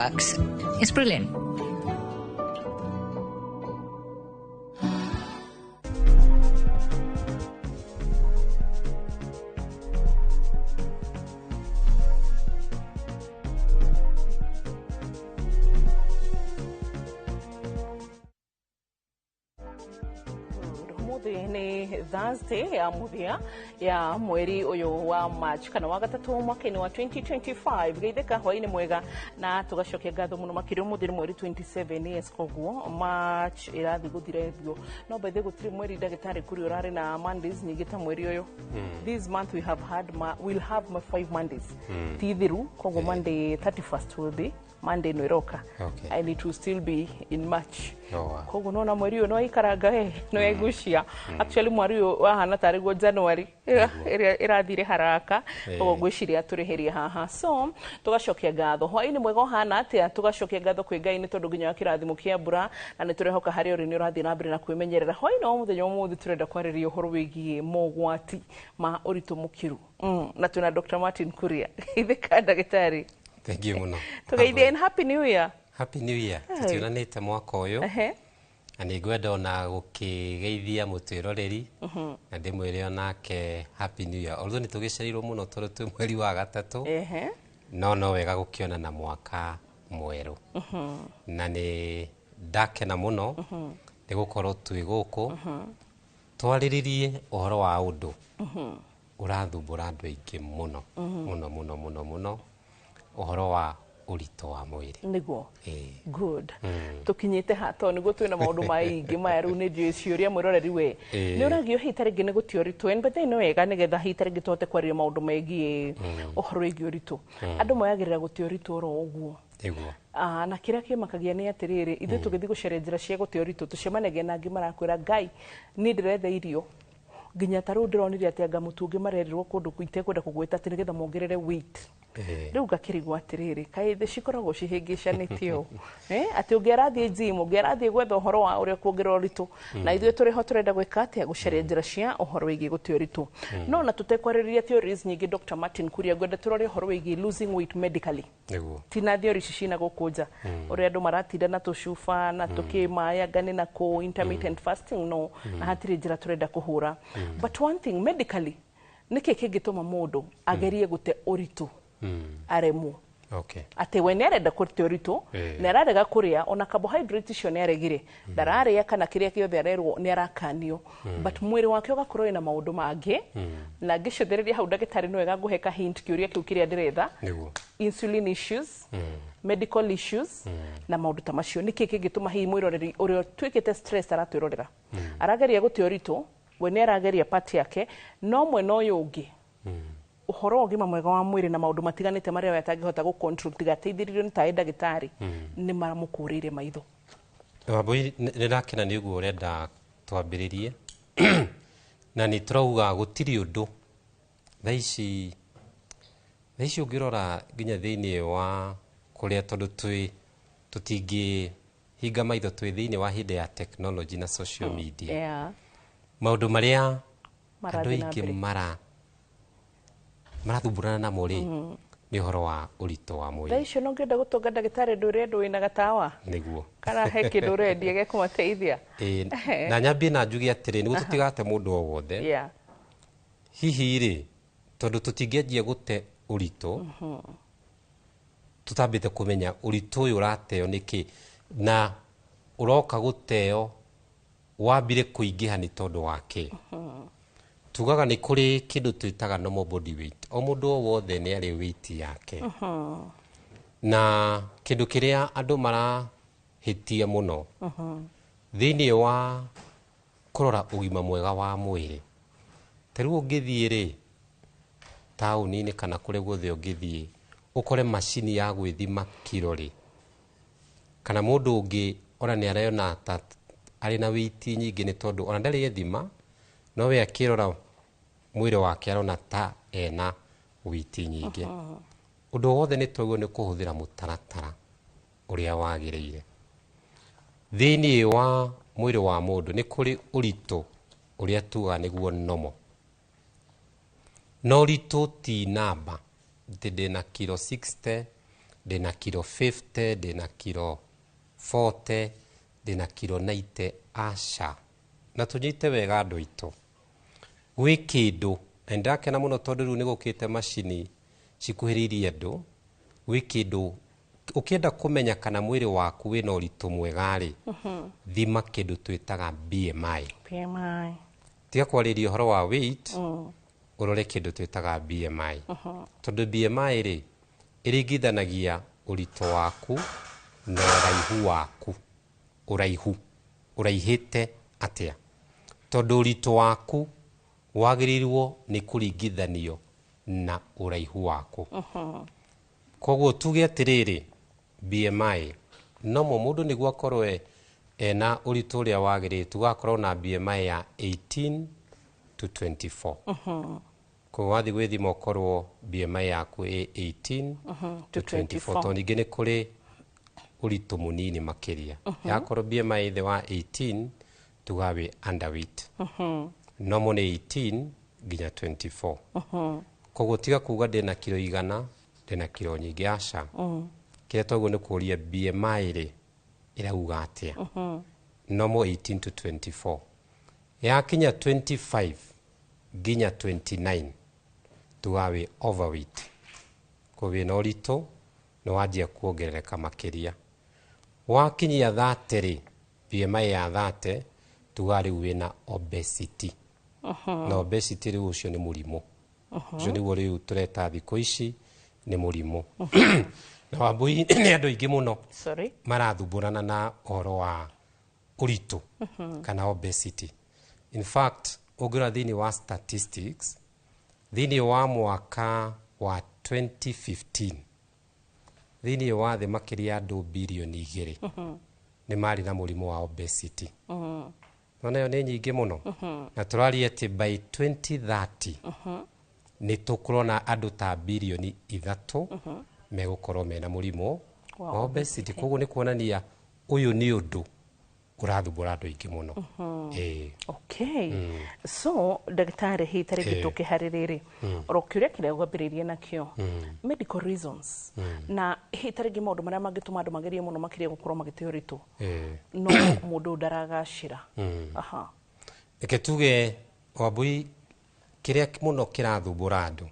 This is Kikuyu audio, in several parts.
Works. It's brilliant. Umuthi ni Thursday ya muthia ya mweri uyu wa March kana wa gatatu mwaka-inĩ wa 2025. Geithĩka, hwaĩ-inĩ mwega na tũgacokia ngatho mũno makĩria. Ũmũthĩ nĩ mweri 27, yes, koguo March ĩrathiĩ gũthira biũ, no by the gũtirĩ mweri, ndagĩtarĩ kũrĩ ũrarĩ na Mondays nyingĩ ta mweri ũyũ. This month we have had ma, we'll have my five Mondays ti thiru, koguo Monday 31st will be Monday ĩno ĩroka. And it will still be in March. Oh, wow. Koguo nona mweri ũyũ no ikaranga we no egucia. Actually, mweri ũyũ wahana tarĩ guo January ĩrĩa ĩrathire haraka. Koguo ngwĩciria tũrĩhĩrie haha, so tũgacokia ngatho. Hwaĩ-inĩ mwega, ũhana atĩa? Tũgacokia ngatho kwĩ Ngai nĩ tondũ nginya wa kĩrathimo kĩa mbura, na nĩ tũrehoka harĩa ũrĩ nĩ ũrathiĩ na mbere na kwĩmenyerera. Hwaĩ-inĩ wa mũthenya ũmũthĩ tũrenda kwarĩria ũhoro wĩgiĩ mogwati ma ũritũ mũkĩru, na twĩna Dr. Martin Kuria. Ithĩka, ndagĩtarĩ. Thank you mũno. Tũgeithie and happy New Year. Happy New Year. Tũtionanĩte mwaka ũyũ. Na nĩ ngwenda ona gũkĩgeithia mũtwĩroreri na ndĩmwĩre onake happy New Year. Although nĩ tũgĩcereirwo mũno tondũ twĩ mweri wa gatatũ, no wega gũkĩonana mwaka mwerũ. Na nĩ ndakena mũno nĩ gũkorwo twĩ gũkũ twarĩrĩrie ũhoro wa ũndũ ũrathumbũra andũ aingĩ mũno mũno mũno mũno mũno, ũhoro wa ũritũ wa mwĩrĩ. Nĩguo. Good, tũkinyĩte ha tondũ nĩguo twĩna maũndũ maingĩ maya. Rĩu nĩ njũĩ ciũria mwĩroreri we nĩ ũragio hihi ta rĩngĩ nĩ gũtia ũritũ, and but then nĩ wega nĩgetha hihi ta rĩngĩ tũhote kwaria maũndũ megiĩ ũhoro wĩgiĩ ũritũ. Andũ moyagĩrĩra gũtia ũritũ oro ũguo. Ah, na kĩrĩa kĩmakagia nĩ atĩrĩrĩ, ithuĩ tũgĩthiĩ gũcaria njĩra cia gũte ũritũ tũcemanagia na angĩ marakwĩra, "Ngai, niĩ ndĩretha irio." Nginya ta rĩu ndĩronire atĩ anga mũtu ũngĩ marerirwo kũndũ itekwenda kũgweta atĩ nĩgetha mongerere weight. Rĩu ngakĩrigwo atĩrĩrĩ, kaĩ thĩ cikoragwo cihĩngĩcanĩte ũũ, atĩ ũngĩ arathiĩ gym, ũngĩ arathiĩ gwetha ũhoro wa ũrĩa kuongerera ũritũ, na ithuĩ tũrĩ ho tũrenda gwĩka atĩa? Gũcaria njĩra cia ũhoro wĩgiĩ gũte ũritũ. No na tũtekwarĩrĩria theories nyingĩ, Dr. Martin Kuria, ngwenda tũrore ũhoro wĩgiĩ losing weight medically, tina theory ici cina gũkũ nja, ũrĩa andũ maratinda na tũcuba na tũkĩ maĩ anga nĩ na kũ intermittent fasting, no na hatirĩ njĩra tũrenda kũhũra. But one thing, medically, nĩkĩ kĩngĩtũma mũndũ agerie gũte ũritũ aremwo? Atĩ we nĩ arenda kũte ũritũ, nĩ ararega kũrĩa ona carbohydrate icio, nĩ aregire, ndararĩa kana kĩrĩa gĩothe arerwo, nĩ arakanio, but mwĩrĩ wake ũgakorwo wĩna maũndũ mangĩ. Na ngĩcũthĩrĩria hau, ndagĩtarĩ, nĩ wega ngũhe ka hint kĩũria kĩu kĩrĩa ndĩretha. Insulin issues, medical issues na maũndũ ta macio, nĩkĩ kĩngĩtũma hihi mwĩroreri ũrĩa ũtuĩkĩte stress aratwĩrorera arageria gũte ũritũ, we nĩ arageria part yake, no mwena ũyũ ũngĩ ũhoro wa ũgima mwega wa mwĩrĩ na maũndũ matiganĩte marĩa we atangĩhota gũ control tiga ateithĩrĩrio nĩ taĩ ndagĩtarĩ nĩ maramũkũrĩire maitho? Wambui, nĩ ndakena nĩ ũguo ũrenda twambĩrĩrie, na nĩ tũrauga gũtirĩ ũndũ thaa ici ũngĩrora nginya thĩinĩ wa kũrĩa, tondũ twĩ tũtingĩhinga maitho, twĩ thĩinĩ wa hĩndĩ ya technology na social media, maũndũ marĩa andũ marathiĩ na aingĩ mbere. Marathumbũrana namo rĩ, nĩ ũhoro wa ũritũ wa Thaa mwĩrĩ. Icio no ngĩenda gũtũnga ndagĩtarĩ, ndũre andũ wĩna gatawa kana he kĩndũ ũrendia gĩkũmateithia. Ĩĩ, na nyambie na njuge atĩrĩ, nĩguo tũtigate mũndũ o wothe, hihi rĩ, tondũ tũtingĩanjia gũte ũritũ tũtambĩte kũmenya ũritũ ũyũ ũrateo nĩkĩ na ũroka gũteo wambire kũingĩha nĩ tondũ wa kĩ. Tugaga nĩ kũrĩ kĩndũ twĩtaga normal body weight. O mũndũ o wothe nĩ arĩ weight yake, na kĩndũ kĩrĩa andũ marahĩtia mũno thĩinĩ wa kũrora ũgima mwega wa mwĩrĩ, ta rĩu ũngĩthiĩ rĩ taũni-inĩ kana kũrĩa guothe ũngĩthiĩ ũkore macini ya gwĩthima kiro rĩ, kana mũndũ ũngĩ ona nĩ arona ta arĩ na weight nyingĩ nĩ tondũ ona ndarĩ ethima, no we akĩrora mwĩrĩ wake arona ta ena weight nyingĩ. Ũndũ wothe nĩ twagĩrĩirwo nĩ kũhũthĩra mũtaratara ũrĩa wagĩrĩire thĩinĩ wa mwĩrĩ wa mũndũ. Nĩ kũrĩ ũritũ ũrĩa tugaga nĩguo normal, na ũritũ ti namba atĩ ndĩna kiro 60. Ndĩna kiro 50, ndĩna kiro 40, ndĩna kiro 90. Aca. Na tũnyite wega andũ aitũ, gwĩ kĩndũ, na nĩndĩrakena mũno tondũ rĩu nĩ gũkĩte macini cikuhĩrĩirie andũ. Gwĩ kĩndũ ũkĩenda kũmenya kana mwĩrĩ waku wĩna ũritũ mwega rĩ, thima kĩndũ twĩtaga BMI. BMI. Tiga kwarĩria ũhoro wa weight, ũrore kĩndũ twĩtaga BMI, tondũ BMI rĩ, ĩringithanagia ũritũ waku na ũraihu waku, ũraihu ũraihĩte atĩa, tondũ ũritũ waku wagĩrĩirwo nĩ kũringithanio na ũraihu waku. Koguo tuge atĩrĩrĩ, BMI nomo mũndũ nĩguo akorwo ena ũritũ ũrĩa wagĩrĩire, tugakorwo na BMI ya 18 to 24. Koguo wathiĩ gwĩthima ũkorwo BMI yaku ĩ 18 to 24, tondũ ningĩ nĩ kũrĩ ũritũ mũnini makĩria. Yakorwo BMI thĩ wa 18, tugaga wĩ underweight. Normal nĩ 18 nginya 24. Koguo tiga kuga ndĩna kiro 100, ndĩna kiro nyingĩ, aca. Kĩrĩa toguo nĩ kũria BMI rĩ, ĩrauga atĩa? Normal 18 to 24. Yakinya 25 nginya 29, tugaga wĩ overweight. Koguo wĩna ũritũ nĩ wanjia kuongerereka makĩria. Wakinyia 30 rĩ, BMI ya 30, tugaga rĩu wĩna obesity. Na obesity rĩu ũcio nĩ mũrimũ. Ũcio nĩguo rĩu tũreta thikũ ici nĩ mũrimũ. Na Wambui, nĩ andũ aingĩ mũno Sorry. marathumbũrana na ũhoro wa ũritũ kana obesity. In fact, ũngĩrora thĩinĩ wa statistics, thĩinĩ wa mwaka wa 2015, thĩinĩ wa thĩ makĩria ya andũ birioni 2 nĩ marĩ na mũrimũ wa obesity. Nona ĩyo nĩ nyingĩ mũno, na tũraria atĩ by 2030 nĩ tũkũrona andũ ta birioni 3 megũkorwo mena mũrimũ wa wa obesity. Koguo nĩ kuonania ũyũ nĩ ũndũ ũrathumbũra andũ aingĩ mũno. Ĩĩ. Okay, so ndagĩtarĩ, hihi ta rĩngĩ tũkĩharĩ rĩrĩ oro kĩũria kĩrĩa gwambĩrĩirie nakĩo, medical reasons, na hihi ta rĩngĩ maũndũ marĩa mangĩtũma andũ magerie mũno makĩria gũkorwo magĩte ũritũ, no mũndũ ndaragacĩra? Aha. Reke tuge, Wambui, kĩrĩa mũno kĩrathumbũra andũ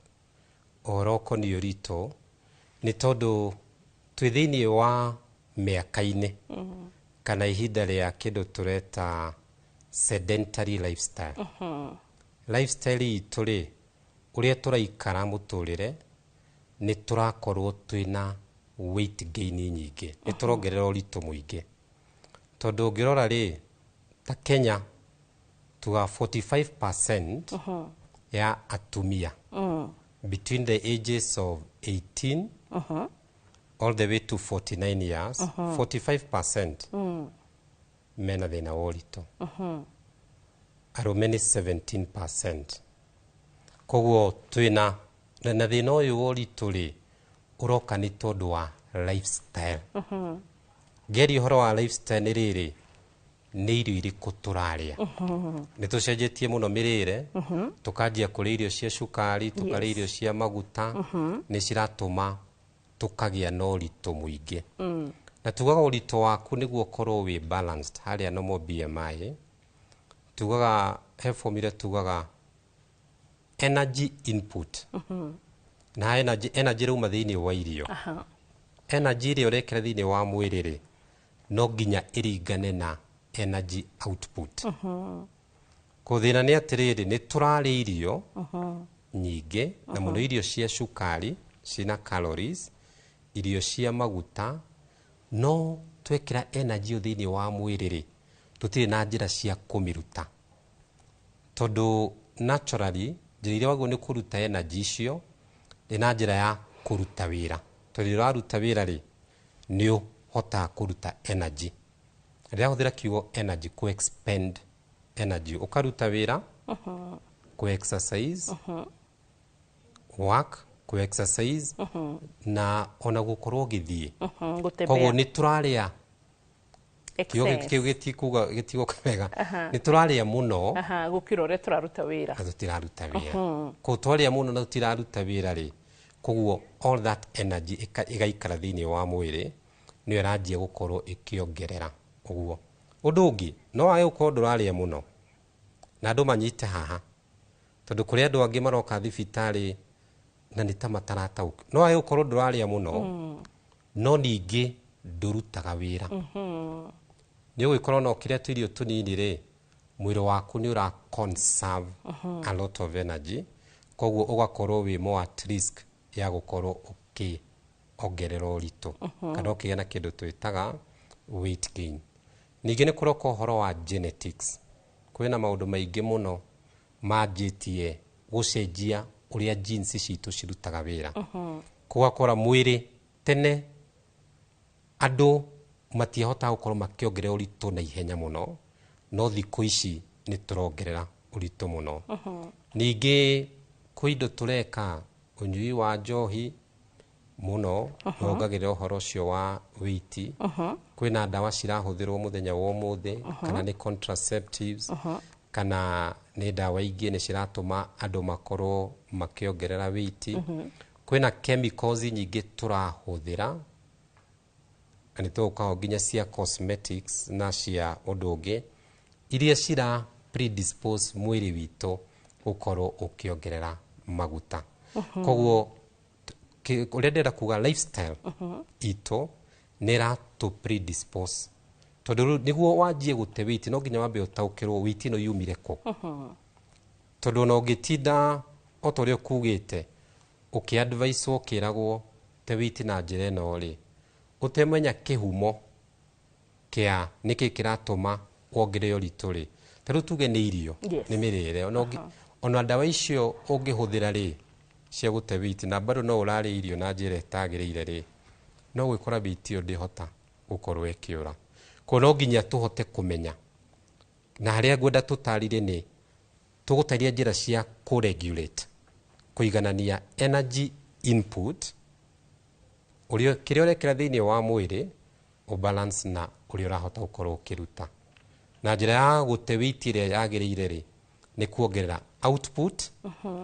ũhoro ũkoniĩ ũritũ nĩ tondũ twĩ thĩinĩ wa mĩaka-inĩ kana ihinda rĩa kĩndũ tũreta sedentary lifestyle. Lifestyle itũ rĩ, ũrĩa tũraikara mũtũrĩre, nĩ tũrakorwo twĩna weight gain nyingĩ, nĩ tũrongerera ũritũ mũingĩ, tondũ ũngĩrora rĩ, ta Kenya tuga 45% ya atumia between the ages of 18 all the way to 49 years, 45% mena thĩna wa ũritũ. Arũme nĩ 17%. Koguo twĩna na thĩna ũyũ wa ũritũ rĩ, ũroka nĩ tondũ wa lifestyle. Ngeria ũhoro wa lifestyle nĩ rĩrĩ, nĩ irio irĩkũ tũrarĩa? Nĩ tũcenjetie mũno mĩrĩre, tũkanjia kũrĩa irio cia cukari, tũkarĩa irio cia maguta, nĩ ciratũma tũkagĩa na ũritũ mũingĩ. Na tugaga ũritũ waku nĩguo ũkorwo wĩ balanced harĩa normal BMI, tugaga he formula, tugaga energy input na energy ĩrauma thĩinĩ wa irio. Energy ĩrĩa ũrekĩra thĩinĩ wa mwĩrĩ rĩ, no nginya ĩringane na energy output. Ko thĩna nĩ atĩrĩrĩ, nĩ tũrarĩa irio nyingĩ, na mũno irio cia cukari cina calories, irio cia maguta, no twekĩra energy ĩyo thĩinĩ wa mwĩrĩ rĩ, tũtirĩ na njĩra cia kũmĩruta, tondũ naturally njĩra iria wagĩrĩirwo nĩ kũruta energy icio nĩ na njĩra ya kũruta wĩra, tondũ rĩrĩa ũraruta wĩra rĩ, nĩ ũhotaga kũruta energy. Rĩrĩa hũthĩra kiugo energy, kũ expend energy, ũkaruta wĩra, kũ exercise, work, kũ exercise, na ona gũkorwo ũgĩthiĩ. Koguo Gũtembea. Nĩ tũrarĩa kiugo Excess. kĩu gĩtikuga gĩtigoka wega, nĩ tũrarĩa mũno Aha, gũkĩra ũrĩa tũraruta wĩra. Na tũtiraruta wĩra. Koguo twarĩa mũno na tũtiraruta wĩra rĩ, Koguo all that energy ĩgaikara thĩinĩ wa mwĩrĩ, nĩyo ĩranjia gũkorwo ĩkĩongerera ũguo. Ũndũ ũngĩ no wage gũkorwo ndũrarĩa mũno, na andũ manyite haha, tondũ kũrĩ andũ angĩ maroka thibitarĩ na nĩ ta matarataũka. No wage gũkorwo ndũrarĩa mũno, no ningĩ ndũrutaga wĩra. Nĩ ũgũgĩkorwo na ũkĩrĩa tũirio tũnini rĩ, mwĩrĩ waku nĩ ũra conserve a lot of energy, koguo ũgakorwo wĩ more at risk ya gũkorwo ũkĩongerera ũritũ, kana ũkĩgĩa na kĩndũ twĩtaga weight gain. Ningĩ nĩ kũroka ũhoro wa genetics. Kwĩna maũndũ maingĩ mũno manjĩtie gũcenjia ũrĩa genes citũ cirutaga wĩra. Kũgakora mwĩrĩ tene andũ matiahotaga gũkorwo makĩongerera ũritũ na ihenya mũno, no thikũ ici nĩ tũrongerera ũritũ mũno. Ningĩ kwĩ indo tũreka, ũnyui wa njohi mũno nĩwongagĩrĩra ũhoro ũcio wa weight. Kwĩna ndawa cirahũthĩrwo mũthenya wa ũmũthĩ, kana nĩ contraceptives, kana nĩ ndawa ingĩ nĩ ciratũma andũ makorwo makĩongerera weight. Kwĩna chemicals nyingĩ tũrahũthĩra, na nĩ tũgũka nginya cia cosmetics na cia ũndũ ũngĩ, iria cira predispose mwĩrĩ witũ gũkorwo ũkĩongerera maguta. Koguo ũrĩa ndĩrenda kuga, lifestyle itũ nĩ ĩratũ predispose, tondũ rĩu nĩguo wanjie gũte weight no nginya wambe ũtaũkĩrwo weight ĩno yumire kũ. Tondũ ona ũngĩtinda o ta ũrĩa ũkugĩte ũkĩ-advise ũkĩragwo te weight na njĩra ĩno rĩ, ũtemenya kĩhumo kĩa nĩkĩ kĩratũma wongerere ũritũ rĩ, ta rĩu tuge nĩ irio, nĩ mĩrĩre, ona ndawa icio ũngĩhũthĩra rĩ cia gũte weight, na bado no ũrarĩa irio na njĩra ĩtagĩrĩire rĩ, no gwĩkora weight ĩyo ndĩhota gũkorwo ĩkĩũra. Koguo no nginya tũhote kũmenya, na harĩa ngwenda tũtarire nĩ tũgũtaria njĩra cia kũ-regulate, kũiganania energy input, ũrĩa kĩrĩa ũrekĩra thĩinĩ wa mwĩrĩ ũbalance na ũrĩa ũrahota gũkorwo ũkĩruta. Na njĩra ya gũte weight ĩrĩa yagĩrĩire rĩ, nĩ kuongerera output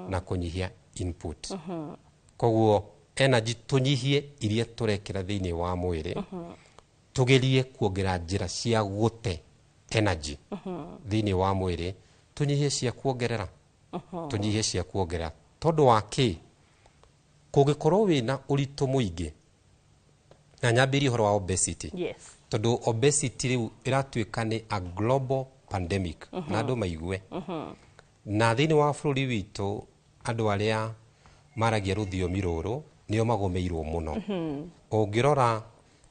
na kũnyihia input. Koguo energy tũnyihie iria tũrekĩra thĩinĩ wa mwĩrĩ, tũgerie kuongerera njĩra cia gũte energy thĩinĩ wa mwĩrĩ, tũnyihie cia kuongerera, tũnyihie cia kuongerera. Tondũ wa kĩ, kũngĩkorwo wĩna ũritũ mũingĩ, na nyambĩrie ũhoro wa obesity, tondũ obesity rĩu ĩratuĩka nĩ a global pandemic, na andũ maigue. Na thĩinĩ wa bũrũri witũ andũ arĩa maragia rũthiomi rũrũ nĩo magũmĩirwo mũno. Ũngĩrora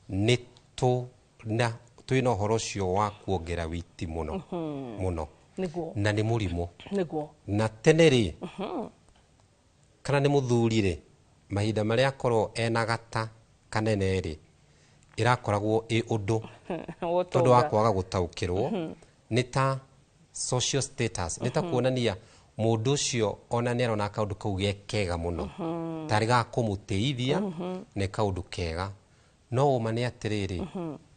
nĩ na twĩna ũhoro ũcio wa kuongerera weight mũno mũno, na nĩ mũrimũ. Na tene rĩ, kana nĩ mũthuri rĩ, mahinda marĩa akorwo ena gata kanene rĩ, ĩrakoragwo ĩ ũndũ tondũ wa kwaga gũtaũkĩrwo nĩ ta social status, nĩ ta kuonania mũndũ ũcio ona nĩ arona kaũndũ kau ge kega mũno, tarĩ ga kũmũtĩithia, nĩ kaũndũ kega, no ũma nĩ atĩrĩrĩ,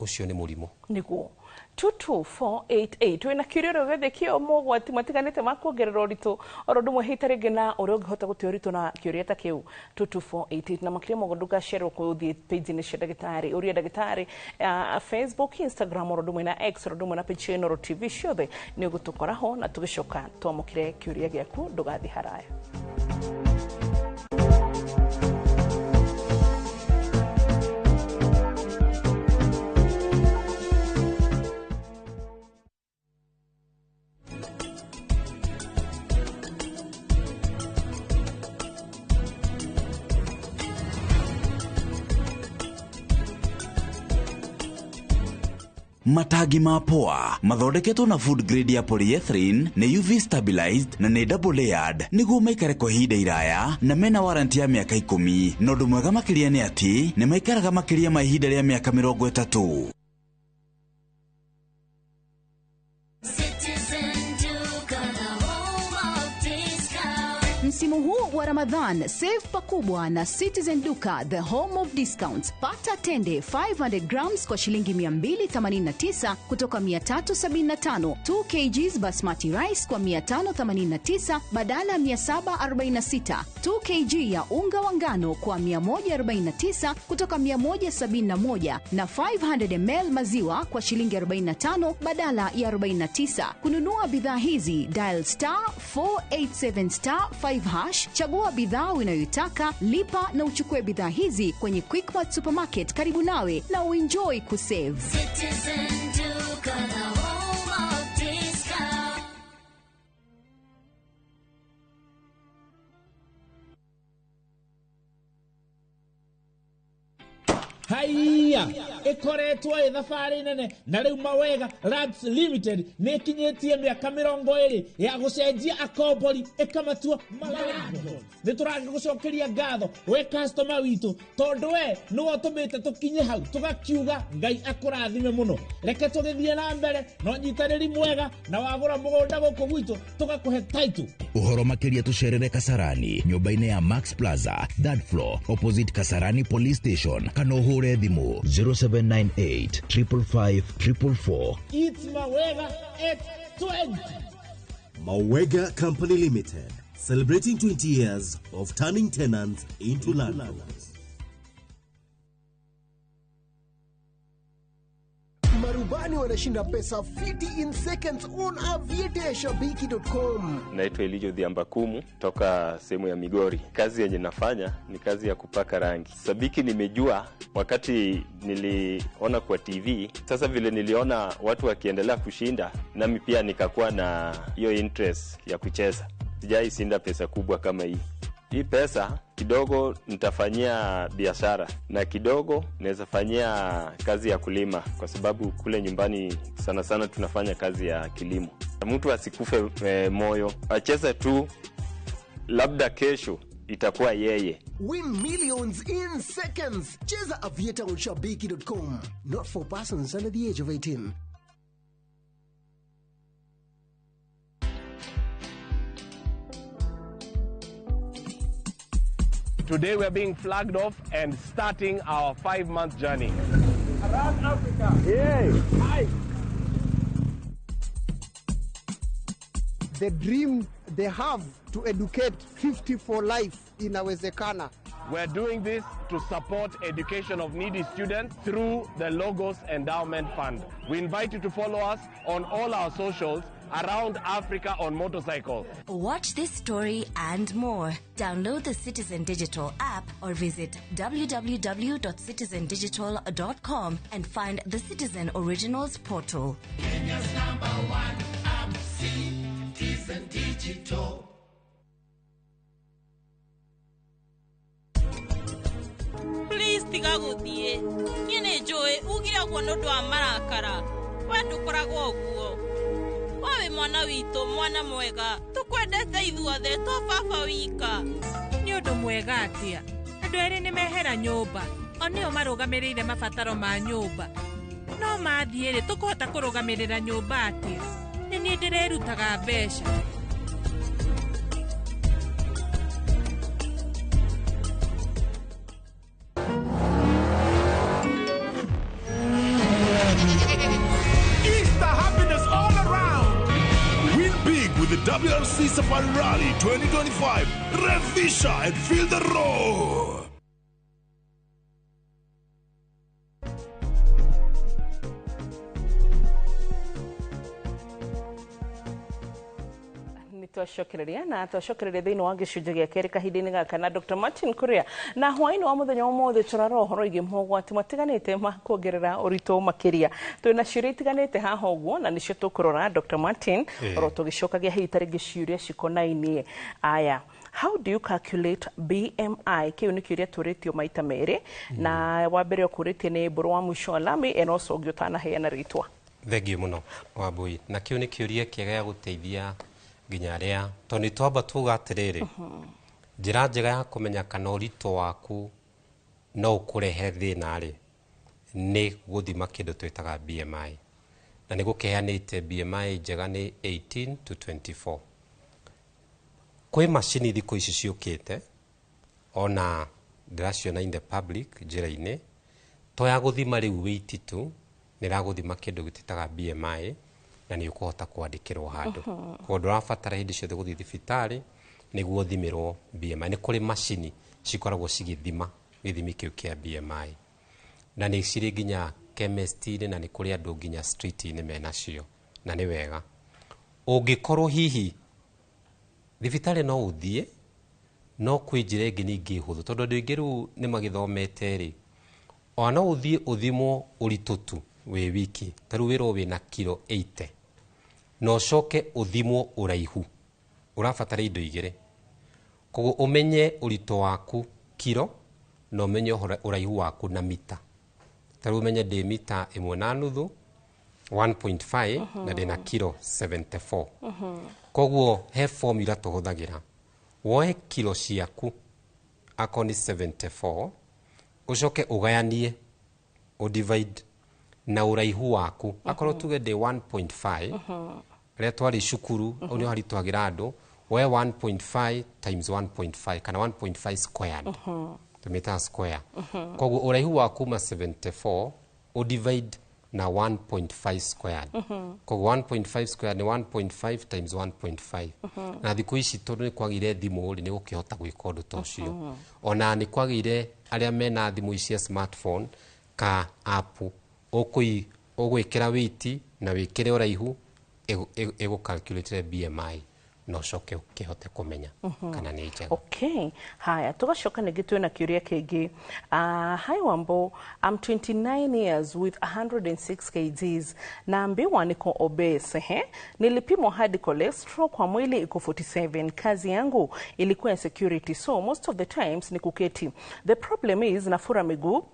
ũcio nĩ mũrimũ. Nĩguo 22488 wĩna kĩũria ũrĩa gĩothe kĩo mogwati matiganĩte ma kuongerera ũritũ, oro ũndũ ũmwe hita rĩngĩ na ũrĩa ũngĩhota gũte ũritũ na kĩũria ta kĩu 22488. Na makĩria mũgo ndũgacererwo kũthiĩ page-inĩ cia ndagĩtarĩ, ũria ndagĩtarĩ, Facebook, Instagram, oro ũndũ ũmwe na X, oro ũndũ ũmwe na page cia Inooro TV ciothe nĩ ũgũtũkora ho, na tũgĩcoka twamũkĩre kĩũria gĩaku. Ndũgathiĩ haraya. Matangi ma poa mathondeketwo na food grade ya polyethylene, nĩ UV stabilized na nĩ double layered nĩguo maikare kwa ihinda iraya, na mena warranty ya mĩaka 10. Na ũndũ mwega makĩria nĩ atĩ nĩ maikaraga makĩria ma ihinda rĩa mĩaka 30. Citizen Duka, the home of discount. Msimu huu wa wa Ramadhan, save pakubwa na Citizen Duka, the home of discounts. Pata tende 500 grams kwa shilingi 289 kutoka 375, 2 kgs basmati rice kwa 589 badala ya 746, 2 kg ya unga wa ngano kwa 149 kutoka 171 na 500 ml maziwa kwa shilingi 45 badala ya 49. Kununua bidhaa hizi, dial star 487 star 5 hash, chagua bidhaa unayoitaka, lipa na uchukue bidhaa hizi kwenye Quickmart supermarket karibu nawe na uenjoy kusave. Citizen Duka, the home of discount. Haiya ikoretwo ĩ thabarĩ nene na rĩu Mawega Lands Limited nĩ ĩkinyĩtie mĩaka 20 ya gũcenjia akombori ĩkamatua malandlords. Nĩ tũragĩgũcokeria ngatho we customer witũ, tondũ we nĩwe ũtũmĩte tũkinye hau tũgakiuga Ngai akũrathime mũno. Reke tũgĩthiĩ na mbere na ũnyitanĩri mwega, na wagũra mũgũnda gũkũ gwitũ tũgakũhe title. Uhoro makiria tucerere Kasarani nyumba-inĩ ya Max Plaza, third floor, opposite Kasarani Police Station, kana ũhũre thimũ 0798 555 444. It's Mawega at 20. Mawega Company Limited, celebrating 20 years of turning tenants into landlords. Marubani wanashinda pesa fiti in seconds on aviateashabiki.com. Naitwa Elijo Dhiambakumu toka sehemu ya Migori. Kazi yenye nafanya ni kazi ya kupaka rangi. Sabiki nimejua wakati niliona kwa TV. Sasa vile niliona watu wakiendelea kushinda, nami pia nikakuwa na hiyo interest ya kucheza. Sijai shinda pesa kubwa kama hii. Hii pesa kidogo nitafanyia biashara na kidogo naweza fanyia kazi ya kulima, kwa sababu kule nyumbani sana sana tunafanya kazi ya kilimo. Mtu asikufe moyo, acheze tu, labda kesho itakuwa yeye. Win millions in seconds. Cheza Aviator on shabiki.com. Not for persons under the age of 18. Today we are being flagged off and starting our 5-month journey. Around Africa. Yeah. Hi. The dream they have to educate 50 for life inawezekana. We're doing this to support education of needy students through the Logos Endowment Fund. We invite you to follow us on all our socials around Africa on motorcycle. Watch this story and more. Download the Citizen Digital app or visit www.citizendigital.com and find the Citizen Originals portal. Kenya's number one app, Citizen Digital. Please tiga guthie. Niĩ nĩ njũĩ ugire ũguo nĩ ũndũ wa marakara. We ndũkoragwo ũguo. We wĩ mwana witũ, mwana mwega. Tũkwendete ithuothe, to baba wika. Nĩ ũndũ mwega atĩa? Andũ erĩ nĩ mehera nyũmba. O nĩo marũgamĩrĩire mabataro ma nyũmba. No mathiĩ rĩ, tũkũhota kũrũgamĩrĩra nyũmba atĩa? Nĩ niĩ ndĩrerutaga mbeca. With the WRC Safari Rally 2025, Revisha and feel the roar. Twacokereria na twacokereria thiini wa gĩcunjĩ gĩa kerĩ kahinda-inĩ gaka na Dr. Martin Kuria na hwaĩ-inĩ wa mũthenya wa ũmũthĩ tũrarora ũhoro wĩgiĩ mogwati matiganĩte ma kuongerera ũritũ makĩria. Twĩna ciũria itiganĩte haha ũguo na nĩcio tũkũrora Dr. Martin oro tũgĩcokagia hihi ta rĩngĩ ciũria cikonainie. Aya, how do you calculate BMI? Kĩu nĩ kĩũria tũrĩtio maita merĩ na wa mbere ũkũrĩtie nĩ Mbũrũ wa Mũico wa Lami and also ũngĩ ũtanaheana rĩtwa. Thengiũ mũno Wambui, na kĩu nĩ kĩũria kĩega gĩa gũteithia nginya arĩa tondũ nĩ twamba tuga atĩrĩrĩ, njĩra njega ya kũmenya kana ũritũ waku no ũkũrehe thĩna rĩ, nĩ gũthima kĩndũ twĩtaga BMI, na nĩ gũkĩheanĩte BMI njega nĩ 18 to 24. Kwĩ macini thikũ ici ciũkĩte, ona ndĩraciona in the public njĩra-inĩ, to ya gũthima rĩu weight tu, nĩ ĩragũthima kĩndũ gĩtĩtaga BMI, na nĩ ũkũhota kwandĩkĩrwo handũ. Koguo ndũrabatara hĩndĩ ciothe gũthiĩ thibitarĩ nĩguo ũthimĩrwo BMI. Nĩ kũrĩ macini cikoragwo cigĩthima gĩthimi kĩu kĩa BMI, na nĩ cirĩ nginya chemist-inĩ, na nĩ kũrĩ andũ nginya street-inĩ menacio, na nĩ wega ũngĩkorwo hihi thibitarĩ no ũthiĩ, no kwĩ njĩra ĩngĩ ningĩ hũthũ, tondũ andũ aingĩ rĩu nĩ magĩthomete rĩ, ona no ũthiĩ ũthimwo ũritũ tu wĩ wiki, ta rĩu wĩrwo wĩna kiro 80, na ũcoke ũthimwo ũraihu. Ũrabatara indo igĩrĩ, koguo ũmenye ũritũ waku kiro, na ũmenye ũraihu waku na mita. Ta rĩu ũmenye ndĩ mita 1.5, 1.5, na ndĩna kiro 74. Koguo he formula tũhũthagĩra: woe kiro ciaku, akorwo nĩ 74, ũcoke ũgayanie, ũdivide na ũraihu waku, akorwo tuge ndĩ 1.5. Rĩrĩa twarĩ cukuru, au nĩho haritũhagĩra andũ. Woe 1.5 times 1.5, kana 1.5 squared, tũmĩtaga square. Koguo ũraihu wa kuma 74 ũdivide na 1.5 squared. Koguo 1.5 squared nĩ 1.5 times 1.5. Na thikũ ici, tondũ nĩ kwagĩire thimũ rĩ, nĩ gũkĩhota gwĩka ũndũ ta ũcio. Ona nĩ kwagĩire arĩa mena thimũ ici cia smartphone, ka app ũgwĩkĩra weight na wĩkĩre ũraihu, ĩgũ BMI, na ũcoke ũkĩhote kũmenya kana nĩ njega. Okay, haya, tugacoka ningĩ twĩna kĩũria kĩngĩ. Hi Wambo, I'm 29 years with 106 kgs. Naambiwa niko obese. He? Nilipimwa hadi cholesterol kwa mwili iko 47. Kazi yangu ilikuwa ya security, so most of the times ni kuketi. The problem is nafura miguu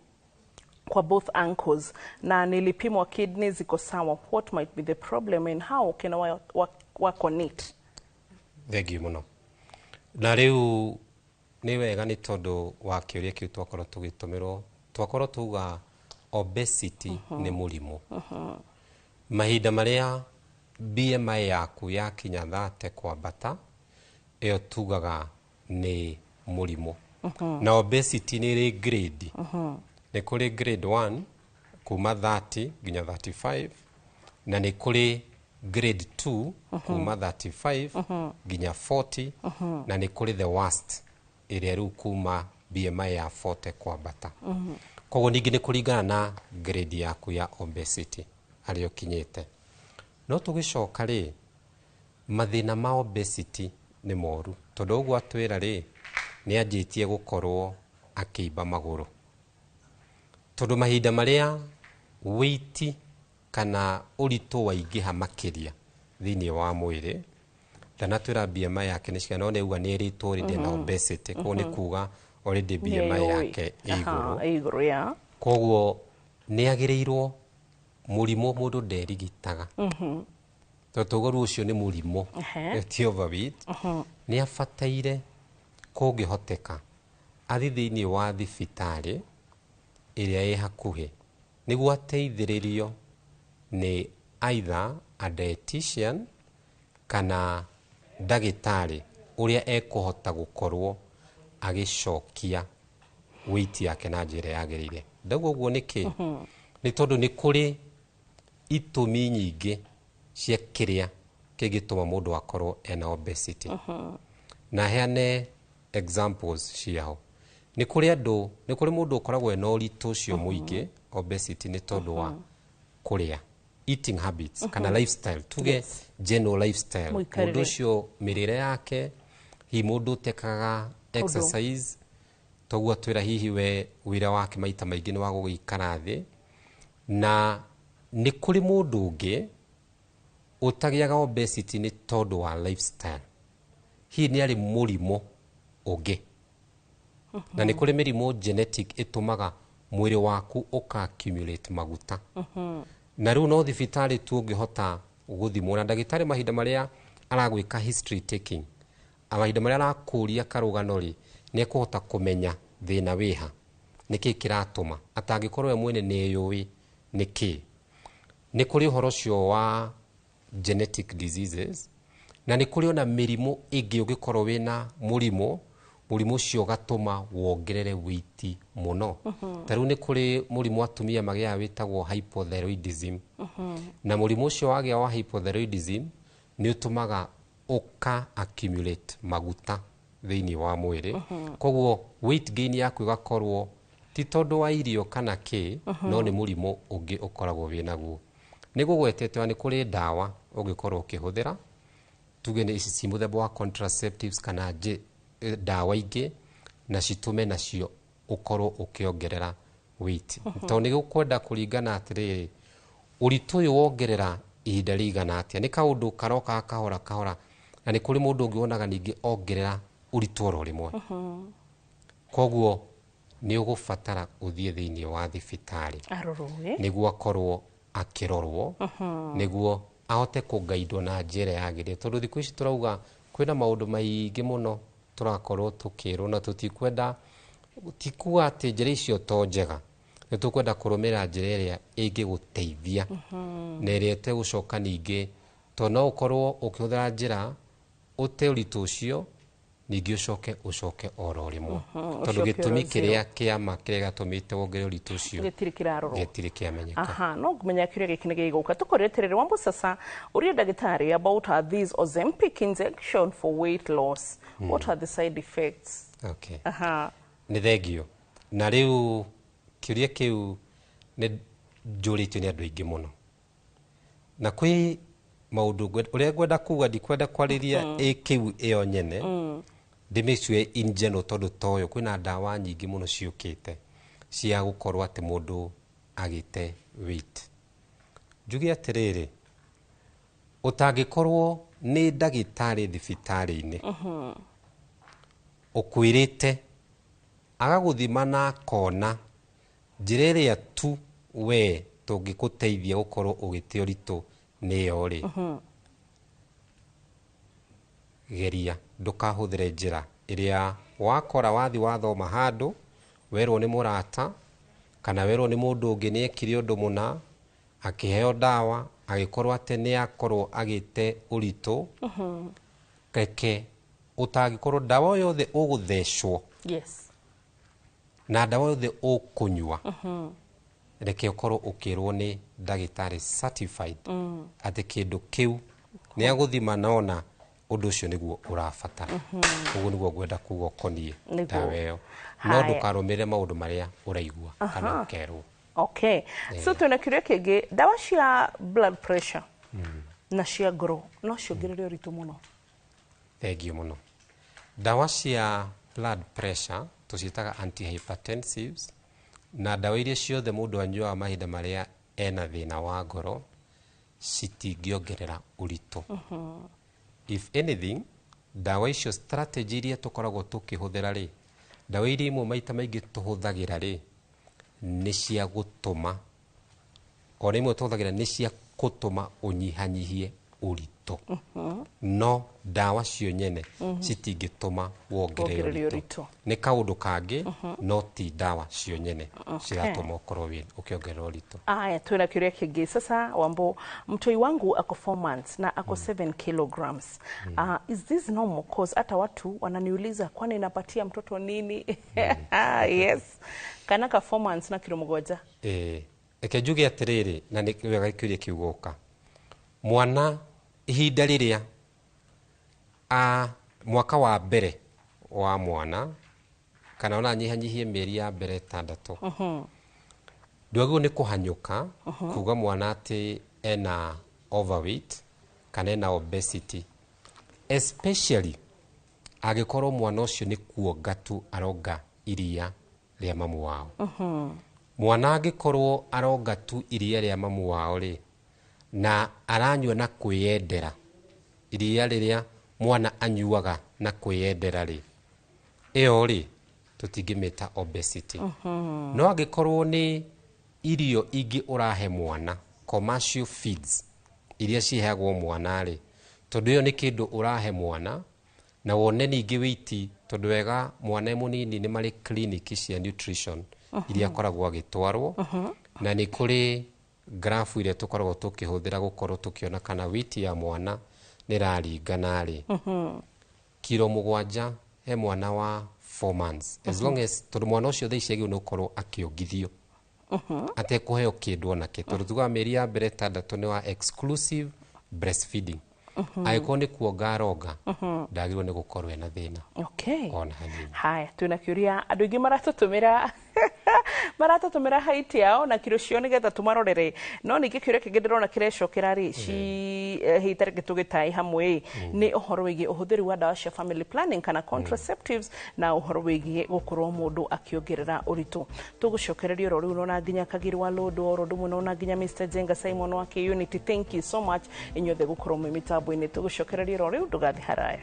kwa both ankles, na nilipimwa kidneys ziko sawa. What might be the problem and how can I work on it? Thengiũ mũno. Na rĩu nĩ wega nĩ tondũ wa kĩũria kĩu twakorwo tũgĩtũmĩrwo, twakorwo tuga obesity nĩ mũrimũ. Mahinda marĩa BMI yaku yakinya 30 kwambata, ĩyo tugaga nĩ mũrimũ. Na obesity nĩ ĩrĩ grade. Nĩ kũrĩ grade 1 kuma 30 nginya 35, na nĩ kũrĩ grade 2 kuma 35 nginya 40, na nĩ kũrĩ the worst, ĩrĩa rĩu kuma BMI ya 40 kwambata. Koguo ningĩ nĩ kũringana na grade yaku ya obesity harĩa ũkinyĩte. No tũgĩcoka rĩ, mathĩna ma obesity nĩ moru, tondũ ũguo atwĩra rĩ, nĩ anjĩtie gũkorwo akĩimba magũrũ, tondũ mahinda marĩa weight kana ũritũ waingĩha makĩria thĩinĩ wa mwĩrĩ, ndanatwĩra BMI yake nĩ cigana, no nĩ auga nĩ ĩrĩtwo already na obesity. Koguo nĩ kuga already BMI yake ĩ igũrũ. Ĩ igũrũ ya. Koguo nĩ agĩrĩirwo, mũrimũ mũndũ nderigitaga, tondũ tauga rĩu ũcio nĩ mũrimũ, ti overweight. Nĩ abataire, kũngĩhoteka, athiĩ thĩinĩ wa thibitarĩ ĩrĩa ĩ hakuhĩ nĩguo ateithĩrĩrio nĩ either a dietitian kana ndagĩtarĩ ũrĩa ekũhota gũkorwo agĩcokia weight yake na njĩra yagĩrĩire. Ndauga ũguo nĩkĩ? Nĩ tondũ nĩ kũrĩ itũmi nyingĩ cia kĩrĩa kĩngĩtũma mũndũ akorwo ena obesity, na heane examples ciao. Nĩ kũrĩ andũ, nĩ kũrĩ mũndũ ũkoragwo ena ũritũ ũcio mũingĩ, obesity, nĩ tondũ wa kũrĩa, eating habits kana lifestyle, tuge general lifestyle. Mũikarĩre. Mũndũ ũcio mĩrĩre yake, hihi mũndũ ũtekaga exercise, toguo atwĩra hihi we wĩra wake maita maingĩ nĩ wa gũgĩikara thĩ. Na nĩ kũrĩ mũndũ ũngĩ ũtagĩaga obesity nĩ tondũ wa lifestyle, hihi nĩ arĩ mũrimũ ũngĩ, na nĩ kũrĩ mĩrimũ genetic ĩtũmaga mwĩrĩ waku ũka accumulate maguta. Na rĩu no thibitarĩ tu ũngĩhota gũthimwo na ndagĩtarĩ, mahinda marĩa aragwĩka history taking, mahinda marĩa arakũria karũgano rĩ, nĩ ekũhota kũmenya thĩna wĩha, nĩkĩ kĩratũma, atangĩkorwo we mwene nĩ eyũĩ nĩkĩ. Nĩ kũrĩ ũhoro ũcio wa genetic diseases, Na nĩ kũrĩ ona mĩrimũ ĩngĩ ũngĩkorwo wĩna mũrimũ, mũrimũ ũcio ũgatũma wongerere weight mũno. Ta rĩu nĩ kũrĩ mũrimũ atumia magĩaga wĩtagwo hypothyroidism. Na mũrimũ ũcio wagĩa wa hypothyroidism nĩ ũtũmaga ũka accumulate maguta thĩinĩ wa mwĩrĩ. Koguo weight gain yaku ĩgakorwo ti tondũ wa irio kana kĩ, no nĩ mũrimũ ũngĩ ũkoragwo wĩ naguo. Nĩ gũgwetete nĩ kũrĩ ndawa ũngĩkorwo ũkĩhũthĩra, tuge nĩ ici ci mũthemba wa contraceptives kana ndawa ingĩ, na citũme nacio ũkorwo ũkĩongerera weight. Tondũ nĩ gũkwenda kũringana atĩrĩrĩ, ũritũ ũyũ wongerera ihinda rĩigana atĩa, nĩ kaũndũ karoka kahora kahora, na nĩ kũrĩ mũndũ ũngĩ wonaga ningĩ ongerera ũritũ oro rĩmwe. Koguo nĩ ũgũbatara ũthiĩ thĩinĩ wa thibitarĩ arorwo nĩguo akorwo akĩrorwo, nĩguo ahote kũgaidwo na njĩra yagĩrĩire, tondũ thikũ ici tũrauga kwĩna maũndũ maingĩ mũno tũrakorwo tũkĩrwo, na tũtikwenda, ti kuga atĩ njĩra icio to njega, nĩ tũkwenda kũrũmĩrĩra njĩra ĩrĩa ĩngĩgũteithia na ĩrĩa ĩtegũcoka ningĩ, tondũ no ũkorwo ũkĩhũthĩra njĩra ũte ũritũ ũcio ningĩ ũcoke ũcoke oro rĩmwe, tondũ ũcoke gĩtũmi oro zero. kĩrĩa kĩama kĩrĩa gĩatũmĩte wongerere ũritũ ũcio gĩtirĩ kĩrarorwo, gĩtirĩ kĩamenyeka. Aha, no ngumenya kĩũria gĩkĩ nĩ gĩgũka tũkoria atĩrĩrĩ, Wambo, sasa ũria ndagĩtarĩ about this Ozempic injection for weight loss. What are the side effects? Okay. Aha. Nĩ thengio. Na rĩu kĩũria kĩu nĩ njũrĩtio nĩ andũ aingĩ mũno, na kwĩ maũndũ ũrĩa ngwenda kuga, ndikwenda kwarĩria ĩ kĩu ĩyo nyene, ndĩmĩcue in general, tondũ toyo kwĩna ndawa nyingĩ mũno ciũkĩte cia gũkorwo atĩ mũndũ agĩte weight. Njuge atĩrĩrĩ, ũtangĩkorwo nĩ ndagĩtarĩ thibitarĩ-inĩ ũkwĩrĩte agagũthima na akona njĩra ĩrĩa tu we tũngĩgũteithia gũkorwo ũgĩte ũritũ nĩyo rĩ, geria ndũkahũthĩre njĩra ĩrĩa wakora wathi wathoma handũ, werwo nĩ mũrata kana werwo nĩ mũndũ ũngĩ nĩ ekire ũndũ mũna, akĩheo ndawa, agĩkorwo atĩ nĩ akorwo agĩte ũritũ. Reke ũtangĩkorwo ndawa o yothe ũgũthecwo na ndawa yothe ũkũnyua, reke ũkorwo ũkĩrwo nĩ ndagĩtarĩ certified atĩ kĩndũ kĩu nĩ agũthima nona ũndũ ũcio nĩguo ũrabatara. Ũguo nĩguo ngwenda kuga ũkoniĩ Nĩguo. ndawa ĩyo, no Haya. ndũkarũmĩrĩre maũndũ marĩa ũraigua kana ũkerwo. Okay, so twĩna kĩũria kĩngĩ, ndawa cia blood pressure na cia ngoro no ciongerere ũritũ mũno? Thengio mũno. Ndawa cia blood pressure tũciĩtaga antihypertensives, na ndawa iria ciothe mũndũ anyuaga mahinda marĩa ena thĩna wa ngoro citingĩongerera ũritũ. If anything, ndawa icio, strategy iria tũkoragwo tũkĩhũthĩra rĩ, ndawa iria imwe maita maingĩ tũhũthagĩra rĩ, nĩ cia gũtũma, ona imwe tũhũthagĩra nĩ cia gũtũma ũnyihanyihie ũritũ, no ndawa cio nyene citingĩtũma wongerere wongerere ũritũ. Ũritũ. Nĩ kaũndũ kangĩ, no ti ndawa cio nyene ciratũma ũkorwo ũkĩongerera ũritũ. Aya, twĩna kĩũria kĩngĩ sasa. Wambo, mtoi wangu ako 4 months na ako 7 kilograms. Is this normal? Cause hata watu wananiuliza kwani napatia mtoto nini? Yes, kana ka 4 months na kilo 7. Ĩĩ, reke njuge atĩrĩrĩ, na nĩ wega kĩũria kĩu goka. Mwana ihinda rĩrĩa a mwaka wa mbere wa mwana, kana ona nyihanyihie mĩeri ya mbere 6, ndwagĩrĩirwo nĩ kũhanyũka kuga mwana atĩ ena overweight kana ena obesity, especially angĩkorwo mwana ũcio nĩ kuonga tu aronga iria rĩa mamu wao. Mwana angĩkorwo aronga tu iria rĩa mamu wao rĩ, na aranyua na kwĩyendera, iria rĩrĩa mwana anyuaga na kwĩyendera rĩ, ĩyo rĩ tũtingĩmĩta obesity. No angĩkorwo nĩ irio ingĩ ũrahe mwana, commercial feeds iria ciheagwo mwana rĩ, tondũ ĩyo nĩ kĩndũ ũrahe mwana na wone ningĩ wĩiti, tondũ wega mwana e mũnini nĩ marĩ clinic cia nutrition iria akoragwo agĩtwarwo, na nĩ kũrĩ graph iria tũkoragwo tũkĩhũthĩra gũkorwo tũkĩona kana weight ya mwana Nĩ ĩraringana rĩ, kiro 7 he mwana wa 4 months, as long as tondũ mwana ũcio thaa ici agĩrĩirwo nĩ gũkorwo akĩongithio atekũheo kĩndũ onake, tondũ tugaga mĩeri ya mbere 6 nĩ wa exclusive breastfeeding. Angĩkorwo nĩ kuonga aronga, ndagĩrĩirwo nĩ gũkorwo ena thĩna ona hanini. Haya, twĩna kĩũria, andũ aingĩ maratũtũmĩra height yao na kiro ciao nĩgetha tũmarorere, no ningĩ kĩũria kĩngĩ ndĩrona kĩrecokera rĩ ci hihi ta rĩngĩ tũgĩtaĩ hamwe ĩ, nĩ ũhoro wĩgiĩ ũhũthĩri wa ndawa cia family planning kana contraceptives na ũhoro wĩgiĩ gũkorwo mũndũ akĩongerera ũritũ. Tũgũcokereria oro rĩu nona nginya Kagiri wa Lodwar, oro ũndũ ũmwe nona nginya Mr Jenga Simon wa K-Unity, thank you so much inyuothe gũkorwo mwĩ mĩtambo-inĩ. Tũgũcokereria oro rĩu, ndũgathiĩ haraya.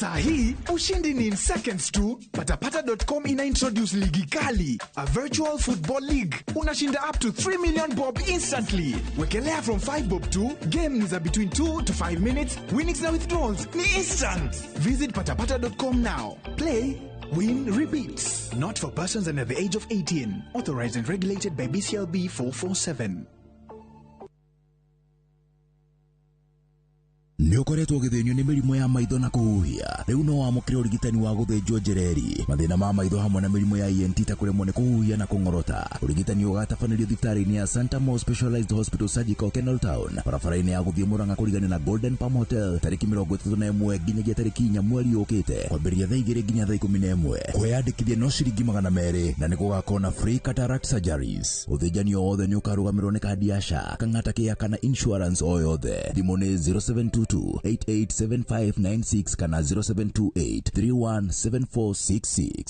Saa hii ushindi ni in seconds tu. Patapata.com ina introduce ligi kali, a virtual football league. Unashinda up to 3 million bob instantly. Wekelea from 5 bob tu. Game ni za between 2 to 5 minutes. Winnings na withdrawals ni instant. Visit patapata.com now. Play, win, repeat. Not for persons under the age of 18. Authorized and regulated by BCLB 447. Nĩ ũkoretwo ũgĩthĩnio nĩ mĩrimũ ya maitho na kũhuhia, rĩu no wamũkĩre ũrigitani wa gũthĩnjwo njereri, mathĩna ma maitho hamwe na mĩrimũ ya ENT ta kũremwo nĩ kũhuhia na kũng'orota. Ũrigitani ũgatabanĩrio thibitarĩ-inĩ ya Santa Mo Specialized Hospital Surgical Kenol Town, barabara-inĩ ya gũthiĩ Murang'a kũrigania na Golden Palm Hotel, tarĩki 31 nginyagia tarĩki 4 mweri ũkĩte, kwambĩrĩria thaa 2 nginya thaa 11. Kwĩyandĩkithia no ciringi 200 na nĩ gũgakorwo na free cataract surgeries. Ũthĩnjani o wothe nĩ ũkarũgamĩrĩrwo nĩ kandi ya SHA, Kang'ata Care kana insurance o yothe. Thimũ nĩ 0722 887596 kana 0728 317466.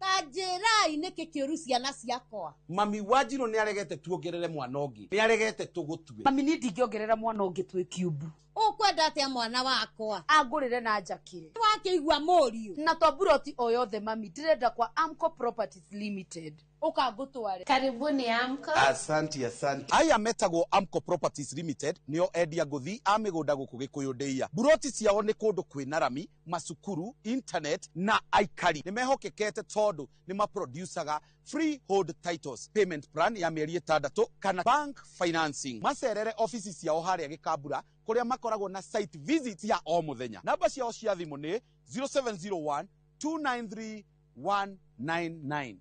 Ta njĩrai nĩkĩ kĩũru ciana ciakwa. Mami Wanjirũ nĩ aregete tuongerere mwana ũngĩ, nĩ aregete tũgũtue. Mami, niĩ ndingĩongerera mwana ũngĩ twĩ kiumbu. Ũkwenda atĩa mwana wakwa? Angũrĩre na njakĩre. Wakĩigua mũriũ. Na to mburoti o yothe mami, ndĩrenda kwa Amco Properties Limited. Ũkangũtware. Karibuni Amco. Asante, asante. Aya metagwo Amco Properties Limited, nĩo endia ngũthi a mĩgũnda gũkũ Gĩkũyũ ndĩia. Mburoti ciao nĩ kũndũ kwĩna rami, macukuru, internet na aikari. Nĩ mehokekete tondũ nĩ maproducaga freehold titles, payment plan ya mĩeri 6 kana bank financing. Macerere ofici ciao harĩa Gĩkambura kũrĩa makoragwo na site visit ya o mũthenya. Namba ciao cia thimũ nĩ 0701 293 199.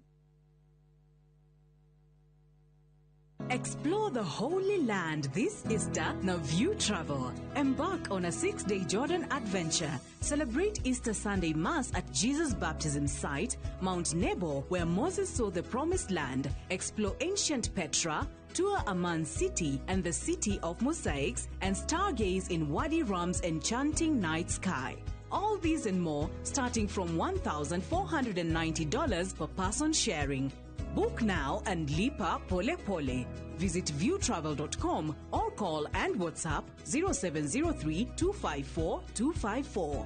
Explore the Holy Land this Easter na View Travel. Embark on a 6-day Jordan adventure. Celebrate Easter Sunday Mass at Jesus' baptism site, Mount Nebo, where Moses saw the Promised Land. Explore ancient Petra, tour Amman City and the City of Mosaics, and stargaze in Wadi Rum's enchanting night sky. All these and more, starting from $1,490 per person sharing. Book now and lipa pole pole. Visit viewtravel.com or call and WhatsApp 0703 254 254.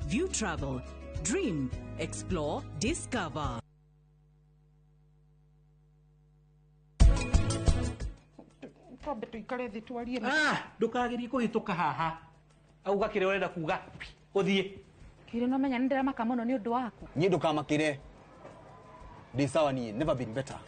View Travel. Dream, explore, discover. Twambe tuikare thĩ twarie. Ndũkagerie kũhĩtũka haha auga kĩrĩa ũrenda kuga ũthiĩ. Kĩrĩ no menya nĩ ndĩramaka mũno nĩ ũndũ waku. Niĩ ndũkamakĩre. Ndĩ sawa niĩ, never been better.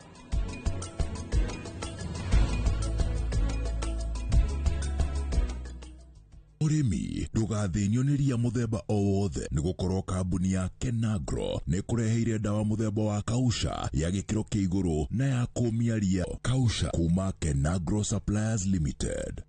Ũrĩmi ndũgathĩnio nĩ ria mũthemba o wothe nĩ gũkorwo kambuni ya Kenagro nĩ kũreheire ndawa mũthemba wa Kausha ya gĩkĩro kĩa igũrũ na ya kũmia ria. Kausha kuma Kenagro Suppliers Limited.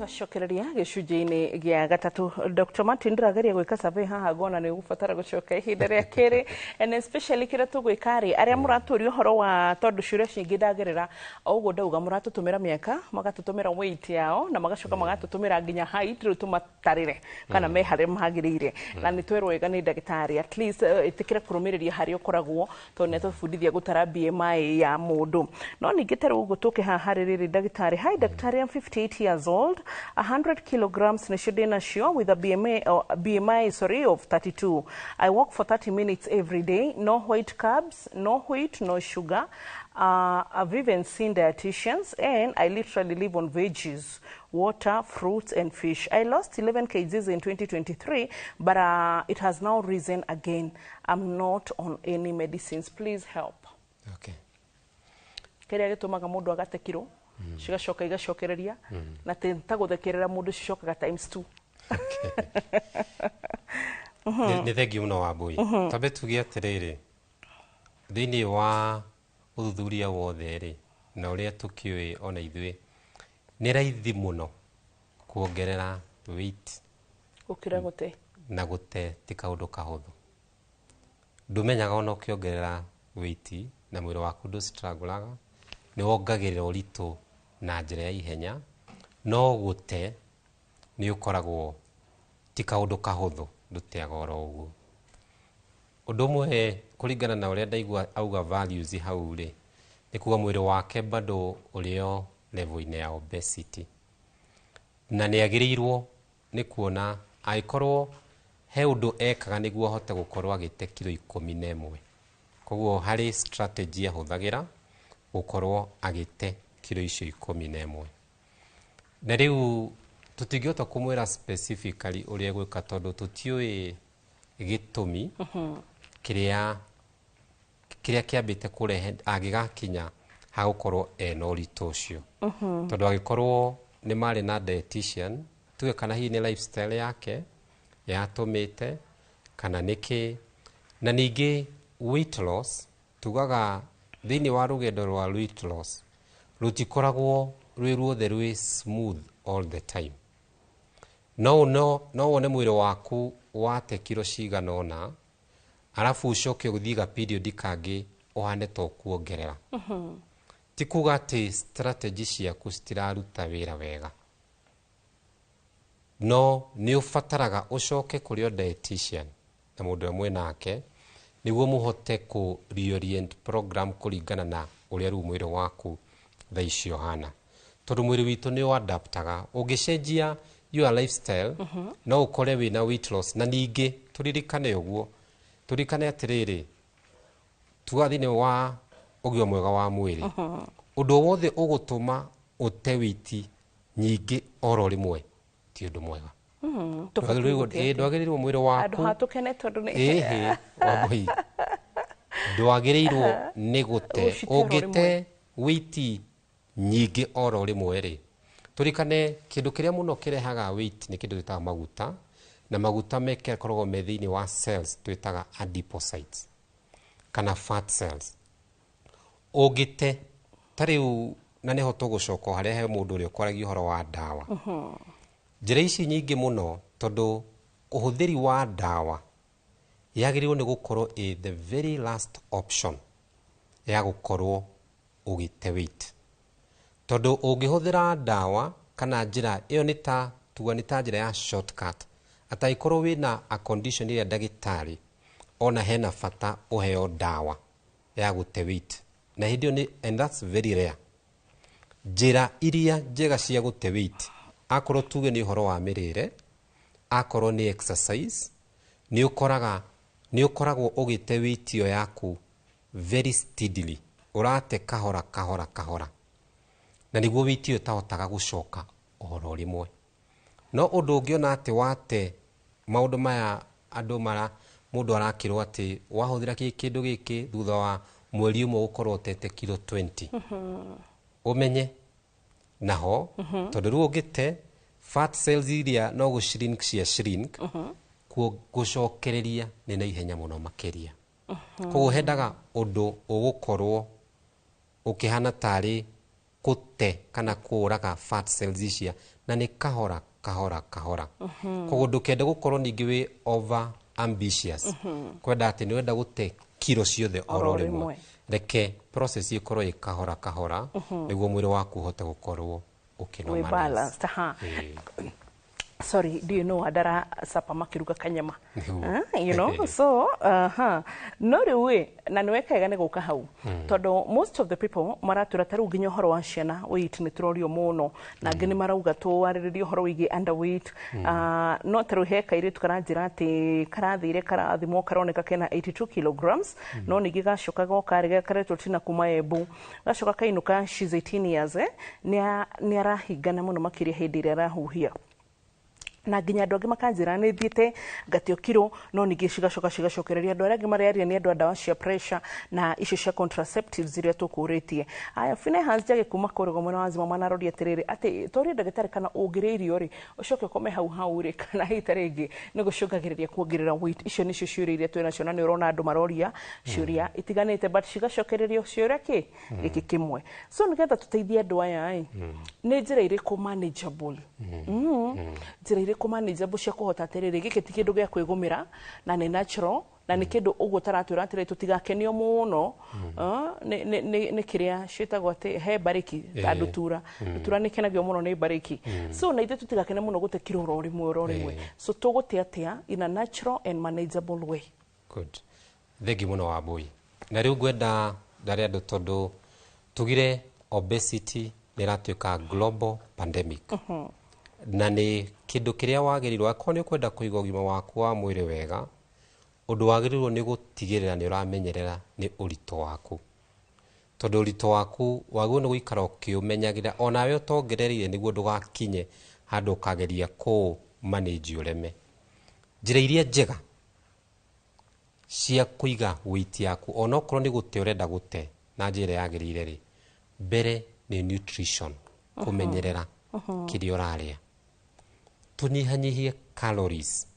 Twacokereria gĩcunjĩ-inĩ gĩa gatatũ. Dr. Martin, ndĩrageria gwĩka survey haha, ngona nĩ ũgũbatara gũcoka ihinda rĩa kerĩ, and especially kĩrĩa tũgwĩka rĩ, arĩa mũratũria ũhoro wa, tondũ ciũria cingĩ ndagerera o ũguo ndauga, mũratũtũmĩra mĩaka, magatũtũmĩra weight yao, na magacoka magatũtũmĩra nginya height, rĩu tũmatarĩre kana me harĩa magĩrĩire. Na nĩ twerwo wega nĩ ndagĩtarĩ, at least ĩtĩkĩre kũrũmĩrĩria harĩa ũkoragwo, tondũ nĩ atũbundithia gũtara BMI ya mũndũ. No ningĩ ta rĩu ũguo tũke haha harĩ rĩrĩ, ndagĩtarĩ. Hi ndagĩtarĩ, I'm 58 years old, 100 kilograms nĩcio ndĩ nacio, with a BMA, BMI, sorry, of 32. I walk for 30 minutes every day. No white carbs, no wheat, no sugar. I've even seen dietitians and I literally live on veggies, water, fruits and fish. I lost 11 kgs in 2023, but it has now risen again. I'm not on any medicines. Please help. Okay. Kĩrĩa gĩtũmaga mũndũ agate kiro cigacoka igacokereria, na ta gũthekerera mũndũ, cicokaga times two. Nĩ thengiũ mũno, Wambui. Twambe tuge atĩrĩrĩ, thĩinĩ wa ũthuthuria wothe rĩ, na ũrĩa tũkĩũĩ ona ithuĩ, nĩ raithi mũno kuongerera weight gũkĩra gũte. Na gũte ti kaũndũ kahũthũ. Ndũmenyaga ona ũkĩongerera weight na mwĩrĩ waku ndũ-struggle-aga, nĩ wongagĩrĩra ũritũ na njĩra ya ihenya, no gũte nĩ ũkoragwo ti kaũndũ kahũthũ, ndũteaga oro ũguo. Ũndũ ũmwe, kũringana na ũrĩa ndaigua auga values hau rĩ, nĩ kuga mwĩrĩ wake bado ũrĩ o level-inĩ ya obesity, na nĩ agĩrĩirwo nĩ kuona angĩkorwo he ũndũ ekaga nĩguo ahote gũkorwo agĩte kiro 11. Koguo harĩ strategy ahũthagĩra gũkorwo agĩte kiro icio 11. Na rĩu tũtingĩhota kũmwĩra specifically ũrĩa egwĩka, tondũ tũtiũĩ gĩtũmi kĩrĩa kĩrĩa kĩambĩte kũrehe angĩgakinya hagũkorwo ena ũritũ ũcio, tondũ angĩkorwo nĩ marĩ na dietitian, tuge kana hihi nĩ lifestyle yake yatũmĩte kana nĩkĩ. Na ningĩ weight loss, tugaga thĩinĩ wa rũgendo rwa weight loss rũtikoragwo rwĩ ruothe rwĩ smooth all the time. No wone mwĩrĩ waku wate kiro cigana ũna, arabu ũcoke ũthiĩ ga period kangĩ ũhane ta ũkuongerera. Ti kuga atĩ strategy ciaku citiraruta wĩra wega, no nĩ ũbataraga ũcoke kũrĩ o dietitian na mũndũ ũrĩa mwĩnake, nĩguo mũhote kũ reorient program kũringana na ũrĩa rĩu mwĩrĩ waku thaa ici ũhana, tondũ mwĩrĩ witũ nĩ ũadaptaga. Ũngĩcenjia your lifestyle, no ũkore wĩna weight loss. Na ningĩ tũririkane ũguo, tũririkane atĩrĩrĩ, tuga thĩinĩ wa ũgima mwega wa mwĩrĩ, ũndũ o wothe ũgũtũma ũte weight nyingĩ oro rĩmwe ti ũndũ mwega. Tũbatiĩ gũte atĩa? Ndwagĩrĩirwo mwĩrĩ waku Handũ ha tũkene tondũ nĩ ĩhĩ, Wambui, ndwagĩrĩirwo nĩ gũte Ũcite oro ũngĩte weight nyingĩ oro rĩmwe rĩ, tũrikane kĩndũ kĩrĩa mũno kĩrehaga weight nĩ kĩndũ gĩtaga maguta, na maguta makoragwo me thĩinĩ wa cells twĩtaga adipocytes kana fat cells. Ũngĩte ta rĩu, na nĩho tũgũcoka o harĩa he mũndũ ũrĩa ũkwaragia ũhoro wa ndawa, njĩra ici nyingĩ mũno, tondũ ũhũthĩri wa ndawa yagĩrĩirwo nĩ gũkorwo ĩ the very last option ya gũkorwo ũgĩte weight, tondũ ũngĩhũthĩra ndawa kana njĩra ĩyo nĩ ta tuga nĩ ta njĩra ya shortcut, atangĩkorwo wĩna a condition ĩrĩa ndagĩtarĩ ona hena bata ũheo ndawa ya gũte weight, na hĩndĩ ĩyo nĩ, and that's very rare. Njĩra iria njega cia gũte weight, akorwo tuge nĩ ũhoro wa mĩrĩre, akorwo nĩ exercise, nĩ ũkoraga nĩ ũkoragwo ũgĩte weight ĩyo yaku very steadily, ũrate kahora kahora kahora, na nĩguo weight ĩyo ĩtahotaga gũcoka oro rĩmwe. No ũndũ ũngĩona atĩ wate maũndũ maya andũ mara mũndũ arakĩrwo atĩ wahũthĩra kĩndũ gĩkĩ, thutha wa mweri ũmwe ũkorwo ũtete kiro 20, ũmenye naho, tondũ rĩu ũngĩte fat cells iria no gũ shrink cia shrink, gũcokereria nĩ na ihenya mũno makĩria. Koguo hendaga ũndũ ũgũkorwo ũkĩhana tarĩ Kũte kana kũraga fat cells icia, na nĩ kahora kahora kahora. Koguo ndũkende gũkorwo ningĩ wĩ over ambitious, kwenda atĩ nĩ wenda gũte kiro ciothe oro oro rĩmwe. Rĩmwe. Reke process ĩkorwo ĩ kahora kahora, nĩguo mwĩrĩ waku ũhote gũkorwo wĩ ũkĩnormalize. Balanced ha. Sorry, do you know andara sapa makiruga kanyama? Nĩguo. Ah, so no rĩu ĩ, na nĩ wekega nĩ gũka hau, tondũ most of the people maratwĩra ta rĩu nginya ũhoro wa ciana weight nĩ tũrorio mũno, na angĩ nĩ marauga tũwarĩrĩrie ũhoro wĩgiĩ underweight. Ah, no ta rĩu he kairĩtu karanjĩra atĩ karathire karathimwo karoneka kena 82 kilograms, no ningĩ gacoka goka rĩ karetwo Tina kuma Embu, gacoka kainũka, she's 18 years, eh, nĩ arahingana mũno makĩria hĩndĩ ĩrĩa arahuhia, na nginya andũ angĩ makanjĩra nĩ thiĩte ngatio kiro, no ningĩ cigacoka cigacokereria. Andũ arĩa angĩ marearia nĩ andũ a ndawa cia pressure na icio cia contraceptives iria tũkũrĩtie. Aya, Finehas Njage kuma kũrĩgo mwena wa Zima manaroria atĩrĩrĩ, atĩ torie ndagĩtarĩ kana ũngĩrĩa irio rĩ, ũcoke ũkome hau hau rĩ, kana hita rĩngĩ nĩ gũcũngagĩrĩria kuongerera weight. Icio nĩcio ciũria iria twĩ nacio, na nĩ ũrona andũ maroria ciũria itiganĩte, but cigacokererio ciũria kĩ gĩkĩ kĩmwe. So nĩgetha tũteithie andũ aya ĩ, nĩ njĩra irĩkũ manageable, njĩra irĩkũ manageable cia kũhota atĩrĩrĩ, gĩkĩ ti kĩndũ gĩa kwĩgũmĩra na nĩ natural, na nĩ kĩndũ ũguo taratwĩra atĩrĩ tũtigakenio mũno, ah, nĩ kĩrĩa ciĩtagwo atĩ he mbarĩki ta ndutura. Ndutura nĩ kenagio mũno nĩ mbarĩki. So na ithuĩ tũtigakene mũno gũte kiro oro rĩmwe oro rĩmwe. So tũgũte atĩa in a natural and manageable way? Good. Thengi mũno Wambui. Na rĩu ngwenda ndare andũ, tondũ tugire obesity nĩ ĩratuĩka global pandemic, na nĩ kĩndũ kĩrĩa wagĩrĩirwo, akorwo nĩ ũkwenda kũiga ũgima waku wa mwĩrĩ wega, ũndũ wagĩrĩirwo nĩ gũtigĩrĩra nĩ ũramenyerera nĩ ũritũ waku, tondũ ũritũ waku wagĩrĩirwo nĩ gũikara ũkĩũmenyagĩrĩra onawe ũtongerereire, nĩguo ndũgakinye handũ ũkageria kũ manage ũreme. Njĩra iria njega cia kũiga weight yaku, onokorwo nĩ gũte ũrenda gũte na njĩra yagĩrĩire rĩ, mbere nĩ nutrition, kũmenyerera kĩrĩa ũrarĩa, tũnyihanyihie calories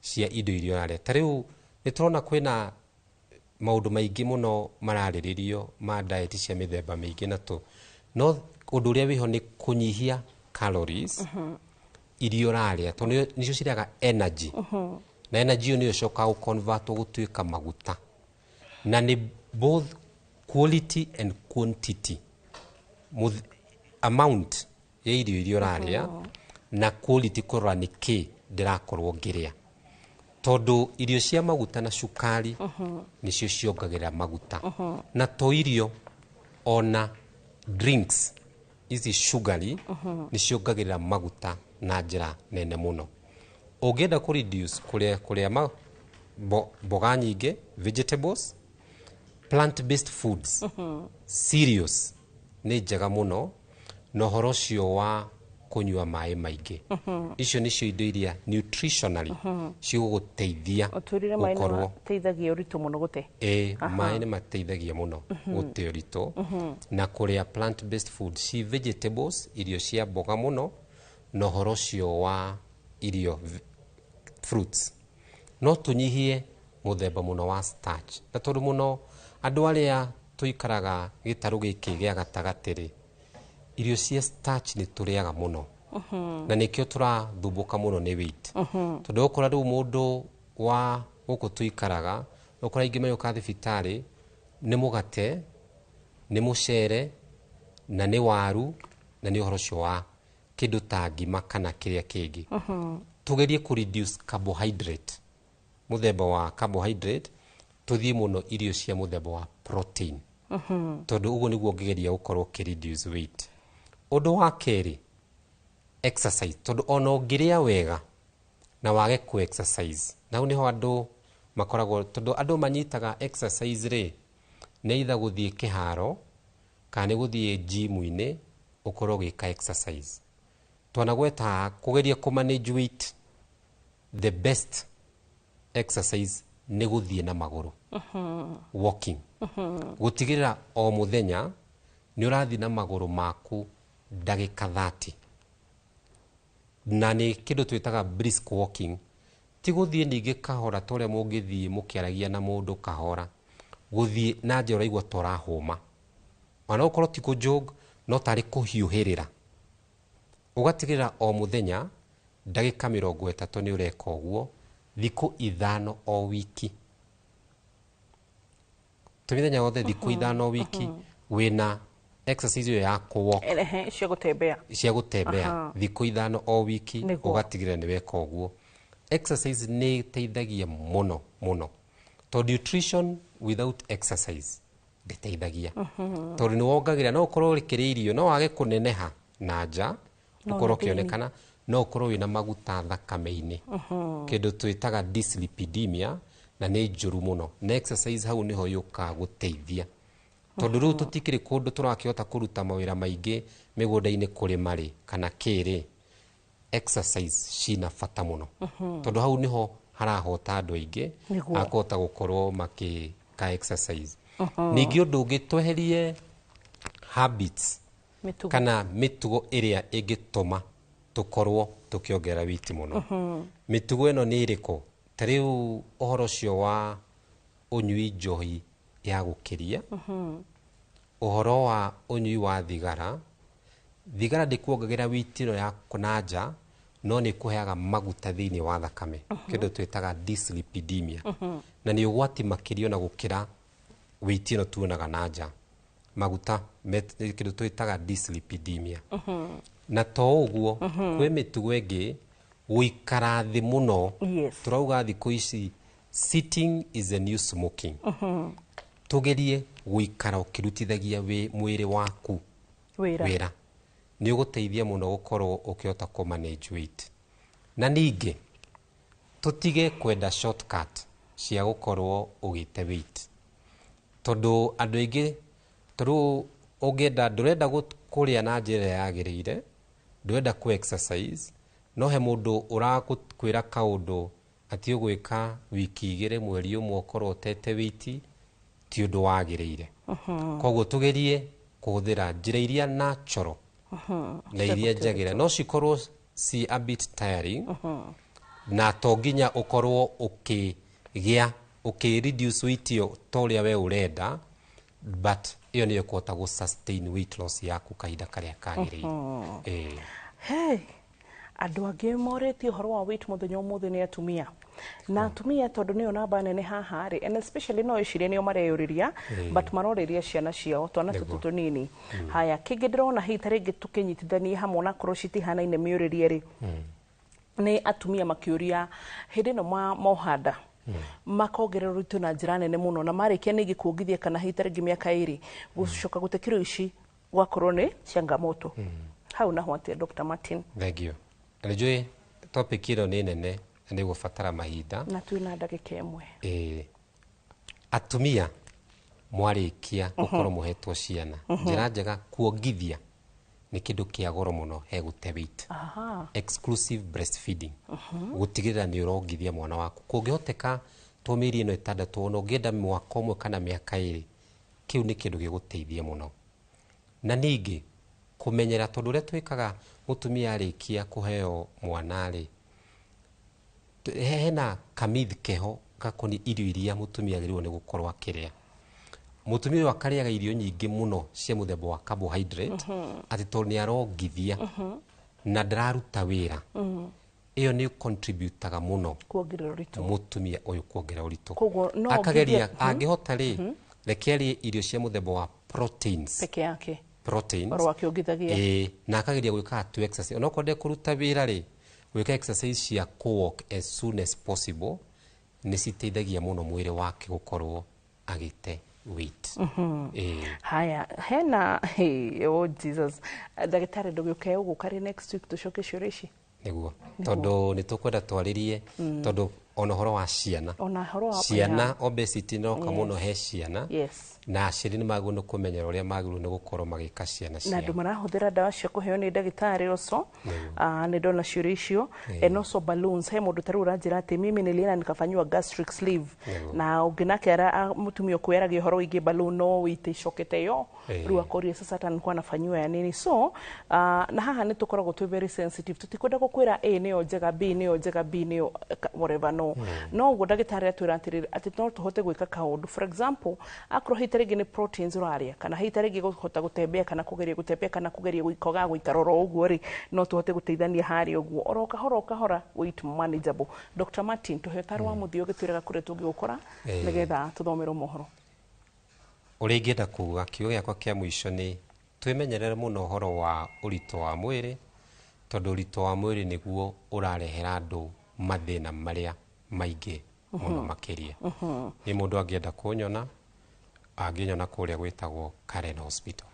cia indo iria ũrarĩa. Ta rĩu nĩ tũrona kwĩna maũndũ maingĩ mũno mararĩrĩrio ma diet cia mĩthemba mĩingĩ, na tũ no ũndũ ũrĩa wĩho nĩ kũnyihia calories iria ũrarĩa, tondũ nĩcio cirĩaga energy, na energy ĩyo nĩyo ĩcokaga gũconvertwo gũtuĩka maguta, na nĩ both quality and quantity. Amount ya irio iria ũrarĩa na quality, kũrora nĩ kĩ ndĩrakorwo ngĩrĩa, tondũ irio cia maguta na cukari nĩcio ciongagĩrĩra maguta. Na to irio, ona drinks ici sugary nĩ ciongagĩrĩra maguta na njĩra nene mũno. Ũngĩenda kũ reduce kũrĩa mboga nyingĩ, vegetables, plant based foods, cereals nĩ njega mũno, na ũhoro ũcio wa kũnyua maĩ maingĩ. Icio nĩcio indo iria nutritionally cigũgũteithia ũtwĩrire maĩ nĩ gũkorwo mateithagia ũritũ mũno gũte. Ĩ, maĩ nĩ mateithagia mũno gũte ũritũ, na kũrĩa plant based food, ci vegetables, irio cia mboga mũno, na ũhoro ũcio wa irio fruits. No tũnyihie mũthemba mũno wa starch, na tondũ mũno andũ arĩa tũikaraga gĩtarũ gĩkĩ gĩa gatagatĩ rĩ, irio cia starch nĩ tũrĩaga mũno, na nĩkĩo tũrathumbũka mũno nĩ weight, tondũ ũkora rĩu mũndũ wa gũkũ tũikaraga, ũkora aingĩ magĩũka thibitarĩ nĩ mũgate, nĩ mũcere, na nĩ waru, na nĩ ũhoro ũcio wa kĩndũ ta ngima kana kĩrĩa kĩngĩ. Tũgerie kũ reduce carbohydrate, mũthemba wa carbohydrate, tũthiĩ mũno irio cia mũthemba wa protein, tondũ ũguo nĩguo ũngĩgeria gũkorwo ũkĩ reduce weight. Ũndũ wa kerĩ, exercise, tondũ ona ũngĩrĩa wega na wage kũ exercise, na hau nĩho andũ makoragwo, tondũ andũ manyitaga exercise rĩ, nĩ either gũthiĩ kĩharo kana nĩ gũthiĩ gym-inĩ ũkorwo ũgĩka exercise. Twanagweta kũgeria kũ manage weight, the best exercise nĩ gũthiĩ na magũrũ, walking, gũtigĩrĩra o mũthenya nĩ ũrathiĩ na magũrũ maku ndagĩka 30, na nĩ kĩndũ twĩtaga brisk walking. Ti gũthiĩ ningĩ kahora ta ũrĩa mũngĩthiĩ mũkĩaragia na mũndũ kahora, gũthiĩ na njĩra ũraigua ta ũrahũma, ona gũkorwo ti kũ jog, No tarĩ kũhiũhĩrĩra, ũgatigĩrĩra o mũthenya ndagĩka 30 nĩ ũreka ũguo thikũ 5 o wiki, tĩ mĩthenya yothe, thikũ 5 o wiki wĩna exercise ĩyo ya kũwalk. Ehe, cia gũtembea. Cia gũtembea. Thikũ 5 o wiki. Ũgatigĩrĩra nĩ weka ũguo. Exercise nĩ ĩteithagia mũno mũno, tondũ nutrition without exercise ndĩteithagia, tondũ nĩ wongagĩrĩra, no ũkorwo ũkĩrĩa irio, no wage kũneneha na nja, No ũkorwo na thĩinĩ. ũkĩonekana, no ũkorwo wĩna maguta thakame-inĩ, kĩndũ twĩtaga dyslipidemia, na nĩ njũru mũno. Na exercise hau nĩho yũkaga gũteithia, tondũ rĩu tũtikĩrĩ kũndũ tũrakĩhota kũruta mawĩra maingĩ mĩgũnda-inĩ, kũrĩma rĩ kana kĩrĩ, exercise cina bata mũno, tondũ hau nĩho harahota andũ aingĩ akũhota gũkorwo makĩka exercise. Ningĩ ũndũ ũngĩ, tweherie habits Mĩtugo. kana mĩtugo ĩrĩa ĩngĩtũma tũkorwo tũkĩongerera witi mũno. Mĩtugo ĩno nĩ ĩrĩkũ? Ta rĩu ũhoro ũcio wa ũnyui njohi ya gũkĩria, ũhoro wa ũnyui wa thigara. Thigara ndĩkuongagĩra witi ĩno ya na nja, no nĩ ĩkũheaga maguta thĩinĩ wa thakame, kĩndũ twĩtaga dyslipidemia, na nĩ ũgwati makĩria ona gũkĩra wĩiti ĩno tuonaga na nja. Maguta kĩndũ twĩtaga dyslipidemia. Na to ũguo, kwĩ mĩtugo ĩngĩ, gũikara thĩ mũno. Tũrauga thikũ ici sitting is a new smoking. Tũgerie gũikara ũkĩrutithagia mwĩrĩ waku wĩra. Wĩra nĩ ũgũteithia mũno gũkorwo ũkĩhota kũ manage weight. Na ningĩ tũtige kwenda shortcut cia gũkorwo ũgĩte weight, tondũ andũ aingĩ tondũ ũngĩenda, ndũrenda kũrĩa na njĩra ĩrĩa yagĩrĩire, ndũrenda kũ exercise, no he mũndũ ũrakwĩra kaũndũ atĩ ũgwĩka wiki 2, mweri 1, ũkorwo ũtete weight, ti ũndũ wagĩrĩire. Koguo tũgerie kũhũthĩra njĩra iria natural na iria njagĩrĩire, no cikorwo ci a bit tiring, na to nginya ũkorwo ũkĩgĩa ũkĩ reduce weight ĩyo ta ũrĩa we ũrenda, but ĩyo nĩyo ĩkũhota gũ sustain weight loss yaku kahinda karĩa kagĩrĩire. Ĩĩ. Hey, andũ angĩ morĩtie ũhoro wa weight mũthenya ũmũthĩ nĩ atumia, na atumia tondũ nĩyo namba nene haha rĩ, and especially no ĩcirie nĩo mareyũrĩria, but marorĩria ciana ciao, twana tũtũ tũnini. Haya, kĩngĩ ndĩrona hihi ta rĩngĩ tũkĩnyitithanie hamwe, onakorwo citihanaine mĩũrĩrie rĩ, nĩ atumia makĩũria hĩndĩ ĩno moha nda makongerera ũritũ na njĩra nene mũno, na marĩkia ningĩ kuongithia kana hihi ta rĩngĩ mĩaka 2, gũcoka gũte kiro ici gwakorwo nĩ changamoto. Hau naho atĩa, Dr. Martin? Thank you. Na nĩnjũĩ topic ĩno nĩ nene na nĩ gũbatara mahinda. Na twĩna ndagĩka 1. Ĩĩ. Atumia mwarĩkia gũkorwo mũhetwo ciana, njĩra njega kuongithia nĩ kĩndũ kĩa goro mũno he gũte weight. Exclusive breastfeeding, gũtigĩrĩra nĩ ũrongithia mwana waku kũngĩhoteka to mĩeri ĩno 6, ona ũngĩenda mwaka 1 kana mĩaka 2, kĩu nĩ kĩndũ gĩgũteithia mũno. Na ningĩ kũmenyera, tondũ ũrĩa twĩkaga mũtumia arĩkia kũheo mwana rĩ, hena kamith keho gakoni irio iria mũtumia agĩrĩirwo nĩ gũkorwo akĩrĩa. Mũtumia ũyũ akarĩaga irio nyingĩ mũno cia mũthemba wa carbohydrate, atĩ tondũ nĩ arongithia na ndararuta wĩra, ĩyo nĩ contributaga mũno kuongerera ũritũ. Mũtumia ũyũ kuongerera ũritũ. Koguo no akageria ongithie angĩhota rĩ, reke arĩe irio cia mũthemba wa proteins peke yake proteins oro akĩongithagia. Ĩĩ, na akageria gwĩkaga tu exercise, onokorwo ndekũruta wĩra rĩ, gwĩka exercise cia kũ-walk as soon as possible nĩ citeithagia mũno mwĩrĩ wake gũkorwo agĩte weight. Ĩĩ. Haya, hena, hey, oh Jesus, ndagĩtarĩ, ndũgĩũke ũgũka rĩ next week tũcoke ciũria ici? Nĩguo, tondũ nĩ tũkwenda twarĩrie, tondũ ona ũhoro wa ciana, ona ũhoro wa ciana, obesity noka mũno he ciana, na aciari nĩ magĩrĩirwo nĩ kũmenyera ũrĩa magĩrĩirwo nĩ gũkorwo magĩka ciana na ciao. Andũ marahũthĩra ndawa cia kũheo nĩ ndagĩtarĩ also. Nĩ ndona ciũria icio. And also balloons, he mũndũ tarĩu ũranjĩra atĩ mimi nilienda nikafanyiwa gastric sleeve. Na ũngĩ nake mũtumia ũkwĩaragia ũhoro wĩgiĩ balloon, no wĩite icokete yo. Rĩu akoria sasa hata nilikuwa nafanyiwa ya nini? So na haha nĩ tũkoragwo twĩ very sensitive, tũtikwenda gũkwĩra A nĩyo njega, B nĩyo njega, B nĩyo whatever, no. Mũno no ũguo ndagĩtarĩ atwĩra atĩrĩrĩ, atĩ no tũhote gwĩka kaũndũ. For example, akorwo hihi ta rĩngĩ nĩ proteins ũrarĩa, kana hihi ta rĩngĩ kũhota gũtembea, kana kũgeria gũtembea, kana kũgeria gũikoga gũikara oro ũguo rĩ, no tũhote gũteithania harĩa ũguo oro kahora o kahora, weight manageable. Dr. Martin, tũhe ũtaro wa mũthia ũgĩtwĩraga kũrĩa tũngĩgũkora nĩgetha tũthomerwo mohoro. Ũrĩa ingĩenda kuga, kiugo gĩakwa kĩa mũico nĩ twĩmenyerere mũno ũhoro wa ũritũ wa mwĩrĩ, tondũ ũritũ wa mwĩrĩ nĩguo ũrarehera andũ mathĩna marĩa maingĩ mũno makĩria. Nĩ mũndũ angĩenda kũnyona, angĩnyona kũrĩa gwĩtagwo Karen Hospital.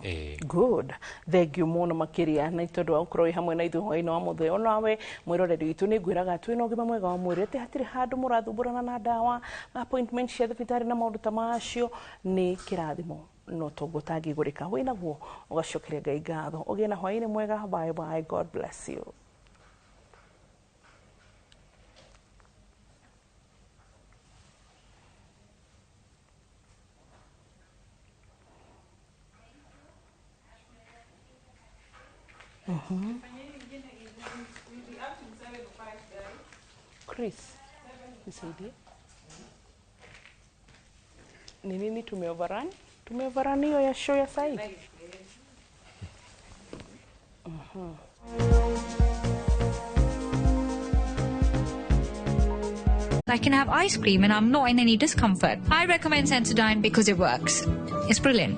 Ĩĩ. Good, thank you mũno makĩria na tondũ wa gũkorwo wĩ hamwe na ithuĩ hwaĩ-inĩ wa mũthenya. Onawe mwĩroreri witũ, nĩ ngwĩraga twĩna ũgima mwega wa mwĩrĩ, atĩ hatirĩ handũ mũrathumbũrana na ndawa, appointment cia thibitarĩ na maũndũ ta macio. Nĩ kĩrathimo no toguo ũtangĩgũrĩka wĩnaguo, ũgacokeria Ngai ngatho. Ũgĩe na hwaĩ-inĩ mwega. Bye bye, God bless you. Chris, nisaidie. Ni nini tumeoverrun? Tumeoverrun hiyo ya show ya sahi? I can have ice cream and I'm not in any discomfort. I recommend Sensodyne because it works. It's brilliant.